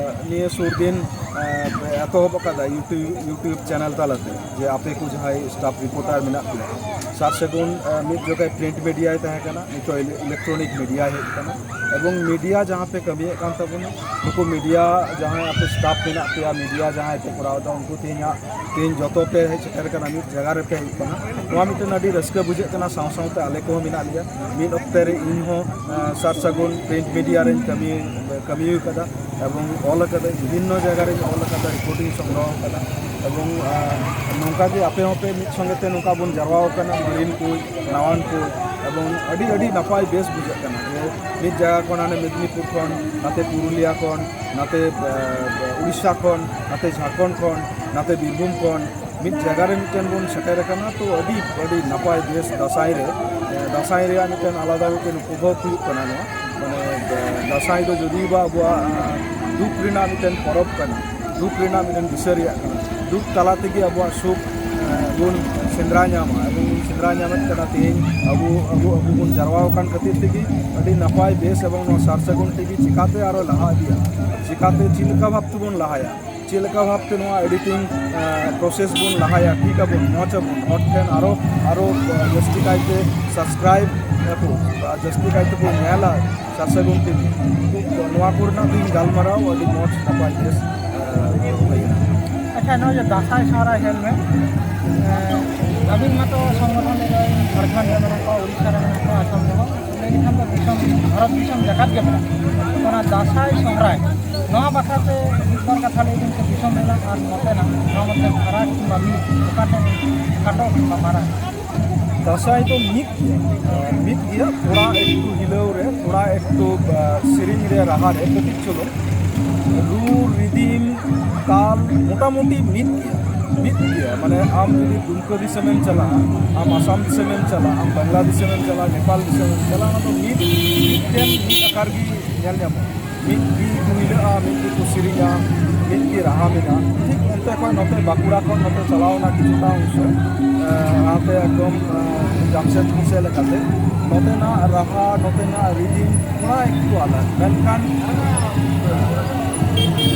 ᱱᱤᱭᱟᱹ ᱥᱩᱨ ᱫᱤᱱ, ᱟᱸ, ᱮᱛᱚᱦᱚᱵ ᱟᱠᱟᱫᱟ YouTube, YouTube ᱪᱮᱱᱮᱞ ᱛᱟᱞᱟᱛᱮ, ᱡᱮ ᱟᱯᱮ ᱠᱚ ᱡᱟᱦᱟᱸᱭ ᱥᱴᱟᱯ ᱨᱤᱯᱳᱨᱴᱟᱨ ᱢᱮᱱᱟᱜ ᱯᱮᱭᱟ, ᱥᱟᱨ ᱥᱟᱹᱜᱩᱱ, ᱟᱸ, ᱢᱤᱫ ᱡᱚᱠᱷᱟᱡ ᱯᱨᱤᱱᱴ ᱢᱤᱰᱤᱭᱟᱭ ᱛᱟᱦᱮᱸ ᱠᱟᱱᱟ, ᱱᱤᱛᱚᱜ ᱤᱞᱮ-, ᱤᱞᱮᱠᱴᱨᱚᱱᱤᱠ ᱢᱤᱰᱤᱭᱟ ᱦᱮᱡ ᱟᱠᱟᱱᱟ᱾ ᱮᱵᱚᱝ ᱢᱤᱰᱤᱭᱟ ᱡᱟᱦᱟᱸ ᱯᱮ ᱠᱟᱹᱢᱤᱭᱮᱫ ᱠᱟᱱ ᱛᱟᱵᱚᱱᱟ, ᱱᱩᱠᱩ ᱢᱤᱰᱤᱭᱟ ᱡᱟᱦᱟᱸᱭ ᱟᱯᱮ ᱥᱴᱟᱯ ᱢᱮᱱᱟᱜ ᱯᱮᱭᱟ, ᱢᱤᱰᱤᱭᱟ ᱡᱟᱦᱟᱸᱭ ᱯᱮ ᱠᱚᱨᱟᱣ ᱮᱫᱟ, ᱩᱱᱠᱩ ᱛᱮᱦᱮᱧᱟᱜ, ᱛᱮᱦᱮᱧ ᱡᱚᱛᱚ ᱯᱮ ᱦᱮᱡ ᱥᱮᱴᱮᱨ ᱟᱠᱟᱱᱟ, ᱢᱤᱫ ᱡᱟᱭᱜᱟ ᱨᱮᱯᱮ ᱦᱮᱡ ᱟᱠᱟᱱᱟ᱾ ᱱᱚᱣᱟ ᱢᱤᱫᱴᱮᱱ ᱟᱹᱰᱤ ᱨᱟᱹᱥᱠᱟᱹ ᱵᱩᱡᱷᱟᱹᱜ ᱠᱟᱱᱟ᱾ ᱥᱟᱶ ᱥᱟᱶᱛᱮ ᱟᱞᱮ ᱠᱚᱦᱚᱸ ᱢᱮᱱᱟᱜ ᱞᱮᱭᱟ᱾ ᱢᱤᱫ ᱚᱠᱛᱮ ᱨᱮ ᱤᱧ ᱦᱚᱸ, ᱟᱸ, ᱥᱟᱨ ᱥᱟᱹᱜᱩᱱ ᱯᱨᱤᱱᱴ ᱢᱤᱰᱤᱭᱟ ᱨᱮᱧ ᱠᱟᱹᱢᱤ, ᱠᱟᱹᱢᱤ ᱟᱠᱟᱫᱟ᱾ ᱮᱵᱚᱝ ᱚᱞ ᱟᱠᱟᱫᱟᱹᱧ, ᱵᱤᱵᱷᱤᱱᱱᱚ ᱡᱟᱭᱜᱟ ᱨᱮᱧ ᱚᱞ ᱟᱠᱟᱫᱟ, ᱨᱤᱯᱳᱨᱴ ᱤᱧ ᱥᱚᱝᱜᱨᱚᱦᱚ ᱟᱠᱟᱫᱟ᱾ ᱮᱵᱚᱝ, ᱟᱸ, ᱱᱚᱝᱠᱟ ᱜᱮ ᱟᱯᱮ ᱦᱚᱸᱯᱮ ᱢᱤᱫ ᱥᱚᱸᱜᱮ ᱛᱮ ᱱᱚᱝᱠᱟ ᱵᱚᱱ ᱡᱟᱨᱣᱟ ᱟᱠᱟᱱᱟ, ᱢᱟᱨᱮᱱ ᱠᱚ, ᱱᱟᱣᱟᱱ ᱠᱚ, ᱮᱵᱚᱝ ᱟᱹᱰᱤ, ᱟᱹᱰᱤ ᱱᱟᱯᱟᱭ ᱵᱮᱥ ᱵᱩᱡᱷᱟᱹᱜ ᱠᱟᱱᱟ ᱡᱮ ᱢᱤᱫ ᱡᱟᱭᱜᱟ ᱠᱷᱚᱱ ᱦᱟᱱᱮ ᱢᱮᱫᱽᱱᱤᱯᱩᱨ ᱠᱷᱚᱱ, ᱱᱟᱛᱮ ᱯᱩᱨᱩᱞᱤᱭᱟ ᱠᱷᱚᱱ, ᱱᱟᱛᱮ, ᱟᱸ, ᱩᱲᱤᱥᱥᱟ ᱠᱷᱚᱱ, ᱱᱟᱛᱮ ᱡᱷᱟᱲᱠᱷᱚᱸᱰ ᱠᱷᱚᱱ, ᱱᱟᱛᱮ ᱵᱤᱨᱵᱷᱩᱢ ᱠᱷᱚᱱ, ᱢᱤᱫ ᱡᱟᱭᱜᱟ ᱨᱮ ᱢᱤᱫᱴᱮᱱ ᱵᱚᱱ ᱥᱮᱴᱮᱨ ᱟᱠᱟᱱᱟ, ᱛᱚ ᱟᱹᱰᱤ, ᱟᱹᱰᱤ ᱱᱟᱯᱟᱭ ᱵᱮᱥ ᱫᱟᱸᱥᱟᱭ ᱨᱮ, ᱮ, ᱫᱟᱸᱥᱟᱭ ᱨᱮᱭᱟᱜ ᱢᱤᱫᱴᱮᱱ ᱟᱞᱟᱫᱟ ᱢᱤᱫᱴᱮᱱ ᱩᱯᱚᱵᱷᱳᱜᱽ ᱦᱩᱭᱩᱜ ᱠᱟᱱᱟ ᱱᱚᱣᱟ᱾ ᱢᱟᱱᱮ, ᱮ, ᱫᱟᱸᱥᱟᱭ ᱫᱚ ᱡᱩᱫᱤ ᱵᱟ ᱟᱵᱚᱣᱟᱜ, ᱮ, ᱫᱩᱠ ᱨᱮᱱᱟᱜ ᱢᱤᱫᱴᱮᱱ ᱯᱚᱨᱚᱵᱽ ᱠᱟᱱᱟ, ᱫᱩᱠ ᱨᱮᱱᱟᱜ ᱢᱤᱫᱴᱮᱱ ᱫᱤᱥᱟᱹ ᱨᱮᱭᱟᱜ ᱠᱟᱱᱟ, ᱫᱩᱠ ᱛᱟᱞᱟ ᱛᱮᱜᱮ ᱟᱵᱚᱣᱟᱜ ᱥᱩᱠ, ᱮ, ᱵᱚᱱ ᱥᱮᱸᱫᱽᱨᱟ ᱧᱟᱢᱟ, ᱮᱵᱚᱝ ᱵᱚᱱ ᱥᱮᱸᱫᱽᱨᱟ ᱧᱟᱢᱮᱫ ᱠᱟᱱᱟ᱾ ᱛᱮᱦᱮᱧ ᱟᱵᱚ, ᱟᱵᱚ, ᱟᱵᱚ ᱵᱚᱱ ᱡᱟᱨᱣᱟ ᱟᱠᱟᱱ ᱠᱷᱟᱹᱛᱤᱨ ᱛᱮᱜᱮ ᱟᱹᱰᱤ ᱱᱟᱯᱟᱭ ᱵᱮᱥ, ᱮᱵᱚᱝ ᱱᱚᱣᱟ ᱥᱟᱨ ᱥᱟᱹᱜᱩᱱ ᱴᱤᱵᱷᱤ ᱪᱤᱠᱟᱛᱮ ᱟᱨᱚ ᱞᱟᱦᱟ ᱤᱫᱤᱭᱟ, ᱪᱤᱠᱟᱛᱮ ᱪᱮᱫ ᱞᱮᱠᱟ ᱵᱷᱟᱵ ᱛᱮᱵᱚᱱ ᱞᱟᱦᱟᱭᱟ, ᱪᱮᱫ ᱞᱮᱠᱟ ᱵᱷᱟᱵᱛᱮ ᱱᱚᱣᱟ ᱮᱰᱤᱴᱤᱝ, ᱮ, ᱯᱨᱚᱥᱮᱥ ᱵᱚᱱ ᱞᱟᱦᱟᱭᱟ, ᱴᱷᱤᱠ ᱟᱵᱚᱱ, ᱢᱚᱡᱽ ᱟᱵᱚᱱ, ᱦᱚᱲ ᱴᱷᱮᱱ ᱟᱨᱚ, ᱟᱨᱚ, ᱮ, ᱡᱟᱹᱥᱛᱤ ᱠᱟᱭᱛᱮ ᱥᱟᱵᱥᱠᱨᱟᱭᱤᱵ ᱟᱠᱚ, ᱟᱨ ᱡᱟᱹᱥᱛᱤ ᱠᱟᱭᱛᱮ ᱠᱚ ᱧᱮᱞᱟ ᱥᱟᱨ ᱥᱟᱹᱜᱩᱱ ᱴᱤᱵᱷᱤ᱾ ᱱᱚᱣᱟ ᱠᱚᱨᱮᱱᱟᱜ ᱫᱚ ᱤᱧ ᱜᱟᱞᱢᱟᱨᱟᱣ ᱟᱹᱰᱤ ᱢᱚᱡᱽ ᱱᱟᱯᱟᱭ ᱵᱮᱥ, ᱮ, ᱦᱩᱭᱱᱟ᱾ ᱟᱪᱪᱷᱟ, ᱱᱚᱜᱼᱚᱭ ᱡᱮ ᱫᱟᱸᱥᱟᱭ ᱥᱚᱦᱨᱟᱭ ᱦᱮᱞᱢᱮᱴ, ᱮ, ᱟᱹᱵᱤᱱ ᱢᱟᱛᱚ ᱥᱚᱝᱜᱚᱴᱷᱚᱱ ᱨᱮ ᱡᱷᱟᱲᱠᱷᱚᱸᱰ ᱨᱮ ᱢᱮᱱᱟᱜ ᱠᱚᱣᱟ, ᱩᱲᱤᱥᱥᱟ ᱨᱮ ᱢᱮᱱᱟᱜ ᱠᱚᱣᱟ, ᱟᱥᱟᱢ ᱨᱮᱦᱚᱸ, ᱞᱟᱹᱭ ᱞᱮᱠᱷᱟᱱ ᱫᱚ ᱫᱤᱥᱚᱢ, ᱵᱷᱟᱨᱚᱛ ᱫᱤᱥᱚᱢ ᱡᱟᱠᱟᱛ ᱜᱮ ᱢᱮᱱᱟᱜ ᱠᱚᱣᱟ᱾ ᱚᱱᱟ ᱫᱟᱸᱥᱟᱭ ᱥᱚᱦᱨᱟᱭ ᱱᱚᱣᱟ ᱵᱟᱠᱷᱨᱟ ᱛᱮ ᱢᱤᱫ ᱵᱟᱨ ᱠᱟᱛᱷᱟ ᱞᱟᱹᱭ ᱵᱤᱱ ᱥᱮ, ᱫᱤᱥᱚᱢ ᱨᱮᱱᱟᱜ ᱟᱨ ᱱᱚᱛᱮᱱᱟᱜ, ᱱᱚᱣᱟ ᱢᱚᱫᱽᱫᱷᱮ ᱯᱷᱟᱨᱟᱠ ᱠᱤᱝᱵᱟ ᱢᱤᱫ ᱚᱠᱟᱴᱷᱮᱱ ᱠᱷᱟᱴᱚ ᱠᱤᱝᱵᱟ ᱢᱟᱨᱟᱝ? ᱫᱟᱸᱥᱟᱭ ᱫᱚ ᱢᱤᱫ ᱜᱮᱭᱟ, ᱢᱤᱫ ᱜᱮᱭᱟ᱾ ᱛᱷᱚᱲᱟ ᱮᱠᱴᱩ ᱦᱤᱞᱟᱹᱣ ᱨᱮ, ᱛᱷᱚᱲᱟ ᱮᱠᱴᱩ, ᱟᱸ, ᱥᱮᱨᱮᱧ ᱨᱮ, ᱨᱟᱦᱟ ᱨᱮ ᱠᱟᱹᱴᱤᱡ ᱪᱩᱞᱩᱝ, ᱨᱩ, ᱨᱤᱫᱤᱢ, ᱛᱟᱞ ᱢᱚᱴᱟᱢᱩᱴᱤ ᱢᱤᱫ ᱜᱮᱭᱟ, ᱢᱤᱫ ᱜᱮᱭᱟ᱾ ᱢᱟᱱᱮ ᱟᱢ ᱡᱩᱫᱤ ᱫᱩᱢᱠᱟᱹ ᱫᱤᱥᱚᱢᱮᱢ ᱪᱟᱞᱟᱜᱼᱟ, ᱟᱢ ᱟᱥᱟᱢ ᱫᱤᱥᱚᱢᱮᱢ ᱪᱟᱞᱟᱜᱼᱟ, ᱟᱢ ᱵᱟᱝᱞᱟ ᱫᱤᱥᱚᱢᱮᱢ ᱪᱟᱞᱟᱜᱼᱟ, ᱱᱮᱯᱟᱞ ᱫᱤᱥᱚᱢᱮᱢ ᱪᱟᱞᱟᱜᱼᱟ, ᱚᱱᱟ ᱫᱚ ᱢᱤᱫ, ᱢᱤᱫᱴᱮᱱ ᱢᱤᱫ ᱟᱠᱟᱨ ᱜᱮ ᱧᱮᱞ ᱧᱟᱢᱚᱜᱼᱟ᱾ ᱢᱤᱫ ᱜᱮ ᱠᱚ ᱦᱤᱞᱟᱹᱜᱼᱟ, ᱢᱤᱫ ᱜᱮ ᱠᱚ ᱥᱮᱨᱮᱧᱟ, ᱢᱤᱫ ᱜᱮ ᱨᱟᱦᱟ ᱢᱮᱱᱟᱜᱼᱟ᱾ ᱴᱷᱤᱠ ᱚᱱᱛᱮ ᱠᱷᱚᱱ ᱱᱚᱛᱮ ᱵᱟᱸᱠᱩᱲᱟ ᱠᱷᱚᱱ ᱱᱚᱛᱮ ᱪᱟᱞᱟᱣ ᱮᱱᱟ ᱠᱤᱪᱷᱩᱴᱟ ᱚᱝᱥᱚ, ᱮᱸ, ᱦᱟᱱᱛᱮ ᱮᱠᱫᱚᱢ, ᱮᱸ, ᱡᱟᱢᱥᱮᱫᱽᱯᱩᱨ ᱥᱮᱫ ᱞᱮᱠᱟᱛᱮ, ᱱᱚᱛᱮᱱᱟᱜ ᱨᱟᱦᱟ, ᱱᱚᱛᱮᱱᱟᱜ ᱨᱤᱫᱤᱢ ᱛᱷᱚᱲᱟ ᱮᱠᱴᱩ ᱟᱞᱟᱫᱟ, ᱢᱮᱱᱠᱷᱟᱱ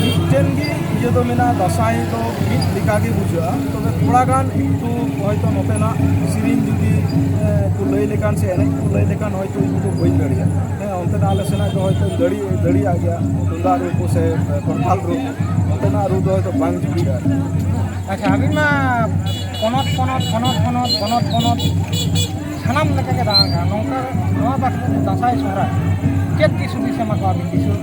ᱢᱤᱫᱴᱮᱱ ᱜᱮ ᱤᱭᱟᱹ ᱫᱚ ᱢᱮᱱᱟᱜᱼᱟ, ᱫᱟᱸᱥᱟᱭ ᱫᱚ ᱢᱤᱫ ᱞᱮᱠᱟ ᱜᱮ ᱵᱩᱡᱷᱟᱹᱜᱼᱟ᱾ ᱛᱚᱵᱮ ᱛᱷᱚᱲᱟ ᱜᱟᱱ ᱮᱠᱴᱩ ᱦᱚᱭᱛᱳ ᱱᱚᱛᱮᱱᱟᱜ ᱥᱮᱨᱮᱧ ᱡᱩᱫᱤ, ᱮᱸ, ᱠᱚ ᱞᱟᱹᱭ ᱞᱮᱠᱷᱟᱱ ᱥᱮ ᱮᱱᱮᱡ ᱠᱚ ᱞᱟᱹᱭ ᱞᱮᱠᱷᱟᱱ ᱦᱚᱭᱛᱳ ᱤᱧ ᱫᱚ ᱵᱟᱹᱧ ᱫᱟᱲᱮᱭᱟᱜᱼᱟ᱾ ᱦᱮᱸ, ᱚᱱᱛᱮᱱᱟᱜ ᱟᱞᱮ ᱥᱮᱱᱟᱜ ᱫᱚ ᱦᱚᱭᱛᱳ ᱫᱟᱲᱮ-, ᱫᱟᱲᱮᱭᱟᱜ ᱜᱮᱭᱟ, ᱛᱩᱢᱫᱟᱜ ᱨᱩ ᱠᱚ ᱥᱮ ᱠᱚᱨᱛᱟᱞ ᱨᱩ, ᱚᱱᱛᱮᱱᱟᱜ ᱨᱩ ᱫᱚ ᱦᱚᱭᱛᱳ ᱵᱟᱝ ᱡᱩᱫᱤᱜᱼᱟ᱾ ᱟᱪᱪᱷᱟ, ᱟᱹᱵᱤᱱ ᱢᱟ ᱯᱚᱱᱚᱛ ᱯᱚᱱᱚᱛ, ᱯᱚᱱᱚᱛ ᱯᱚᱱᱚᱛ, ᱯᱚᱱᱚᱛ ᱯᱚᱱᱚᱛ ᱥᱟᱱᱟᱢ ᱞᱮᱠᱟ ᱜᱮ ᱫᱟᱬᱟ ᱟᱠᱟᱫᱟ᱾ ᱱᱚᱝᱠᱟ ᱱᱚᱣᱟ ᱵᱟᱠᱷᱨᱟ ᱛᱮ ᱫᱟᱸᱥᱟᱭ ᱥᱚᱦᱨᱟᱭ ᱪᱮᱫ ᱫᱤᱥ ᱦᱩᱫᱤᱥ ᱮᱢᱟ ᱠᱚᱣᱟ ᱵᱤᱱ ᱫᱤᱥᱚᱢ?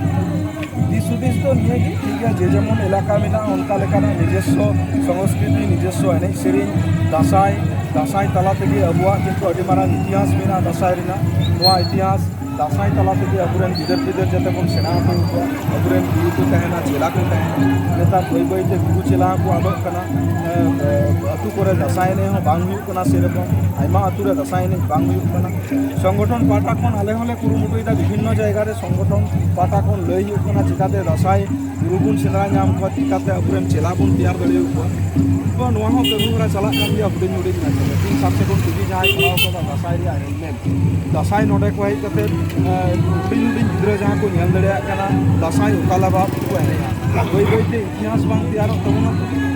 ᱫᱤᱥ ᱦᱩᱫᱤᱥ ᱫᱚ ᱱᱤᱭᱟᱹ ᱜᱮ, ᱴᱷᱤᱠ ᱜᱮᱭᱟ, ᱡᱮ ᱡᱮᱢᱚᱱ ᱮᱞᱟᱠᱟ ᱢᱮᱱᱟᱜᱼᱟ, ᱚᱱᱠᱟ ᱞᱮᱠᱟᱱᱟᱜ ᱱᱤᱡᱚᱥᱥᱚ ᱥᱚᱝᱥᱠᱨᱤᱛᱤ, ᱱᱤᱡᱚᱥᱥᱚ ᱮᱱᱮᱡ ᱥᱮᱨᱮᱧ, ᱫᱟᱸᱥᱟᱭ, ᱫᱟᱸᱥᱟᱭ ᱛᱟᱞᱟ ᱛᱮᱜᱮ ᱟᱵᱚᱣᱟᱜ ᱠᱤᱱᱛᱩ ᱟᱹᱰᱤ ᱢᱟᱨᱟᱝ ᱤᱛᱤᱦᱟᱥ ᱢᱮᱱᱟᱜᱼᱟ ᱫᱟᱸᱥᱟᱭ ᱨᱮᱱᱟᱜ᱾ ᱱᱚᱣᱟ ᱤᱛᱤᱦᱟᱥ ᱫᱟᱸᱥᱟᱭ ᱛᱟᱞᱟ ᱛᱮᱜᱮ ᱟᱵᱚᱨᱮᱱ ᱜᱤᱫᱟᱹᱨ ᱯᱤᱫᱟᱹᱨ ᱡᱟᱛᱮ ᱵᱚᱱ ᱥᱮᱬᱟ ᱦᱚᱴᱚ ᱟᱠᱚᱣᱟ, ᱟᱵᱚᱨᱮᱱ ᱜᱩᱨᱩ ᱠᱚ ᱛᱟᱦᱮᱱᱟ, ᱪᱮᱞᱟ ᱠᱚ ᱛᱟᱦᱮᱱᱟ᱾ ᱱᱮᱛᱟᱨ ᱵᱟᱹᱭ ᱵᱟᱹᱭ ᱛᱮ ᱜᱩᱨᱩ ᱪᱮᱞᱟ ᱦᱚᱸᱠᱚ ᱟᱫᱚᱜ ᱠᱟᱱᱟ᱾ ᱮ, ᱮ, ᱟᱹᱛᱩ ᱠᱚᱨᱮ ᱫᱟᱸᱥᱟᱭ ᱮᱱᱮᱡ ᱦᱚᱸ ᱵᱟᱝ ᱦᱩᱭᱩᱜ ᱠᱟᱱᱟ ᱥᱮᱨᱚᱠᱚᱢ, ᱟᱭᱢᱟ ᱟᱹᱛᱩ ᱨᱮ ᱫᱟᱸᱥᱟᱭ ᱮᱱᱮᱡ ᱵᱟᱝ ᱦᱩᱭᱩᱜ ᱠᱟᱱᱟ᱾ ᱥᱚᱝᱜᱚᱴᱷᱚᱱ ᱯᱟᱦᱴᱟ ᱠᱷᱚᱱ ᱟᱞᱮ ᱦᱚᱸᱞᱮ ᱠᱩᱨᱩᱢᱩᱴᱩᱭᱮᱫᱟ, ᱵᱤᱵᱷᱤᱱᱱᱚ ᱡᱟᱭᱜᱟ ᱨᱮ ᱥᱚᱝᱜᱚᱴᱷᱚᱱ ᱯᱟᱦᱴᱟ ᱠᱷᱚᱱ ᱞᱟᱹᱭ ᱦᱩᱭᱩᱜ ᱠᱟᱱᱟ, ᱪᱤᱠᱟᱛᱮ ᱫᱟᱸᱥᱟᱭ ᱜᱩᱨᱩ ᱵᱚᱱ ᱥᱮᱸᱫᱽᱨᱟ ᱧᱟᱢ ᱠᱚᱣᱟ, ᱪᱤᱠᱟᱛᱮ ᱟᱵᱚᱨᱮᱱ ᱪᱮᱞᱟ ᱵᱚᱱ ᱛᱮᱭᱟᱨ ᱫᱟᱲᱮᱭᱟᱠᱚᱣᱟ᱾ ᱛᱚ ᱱᱚᱣᱟ ᱦᱚᱸ ᱠᱟᱹᱢᱤ ᱦᱚᱨᱟ ᱪᱟᱞᱟᱜ ᱠᱟᱱ ᱜᱮᱭᱟ ᱦᱩᱰᱤᱧ ᱦᱩᱰᱤᱧ ᱢᱟᱪᱷᱟ ᱛᱮ᱾ ᱛᱤᱦᱤᱧ ᱥᱟᱛ ᱥᱟᱹᱜᱩᱱ ᱴᱤᱵᱷᱤ ᱡᱟᱦᱟᱸᱭ ᱠᱚᱨᱟᱣ ᱠᱟᱫᱟ ᱫᱟᱸᱥᱟᱭ ᱨᱮᱭᱟᱜ ᱮᱱᱮᱡ, ᱫᱟᱸᱥᱟᱭ ᱱᱚᱰᱮ ᱠᱚ ᱦᱮᱡ ᱠᱟᱛᱮ, ᱮ, ᱦᱩᱰᱤᱧ ᱦᱩᱰᱤᱧ ᱜᱤᱫᱽᱨᱟᱹ ᱡᱟᱦᱟᱸ ᱠᱚ ᱧᱮᱞ ᱫᱟᱲᱮᱭᱟᱜ ᱠᱟᱱᱟ, ᱫᱟᱸᱥᱟᱭ ᱚᱠᱟ ᱞᱮᱠᱟ ᱠᱚ ᱮᱱᱮᱡᱼᱟ, ᱵᱟᱹᱭ ᱵᱟᱹᱭ ᱛᱮ ᱤᱛᱤᱦᱟᱥ ᱵᱟᱝ ᱛᱮᱭᱟᱨᱚᱜ ᱛᱟᱵᱚᱱᱟ᱾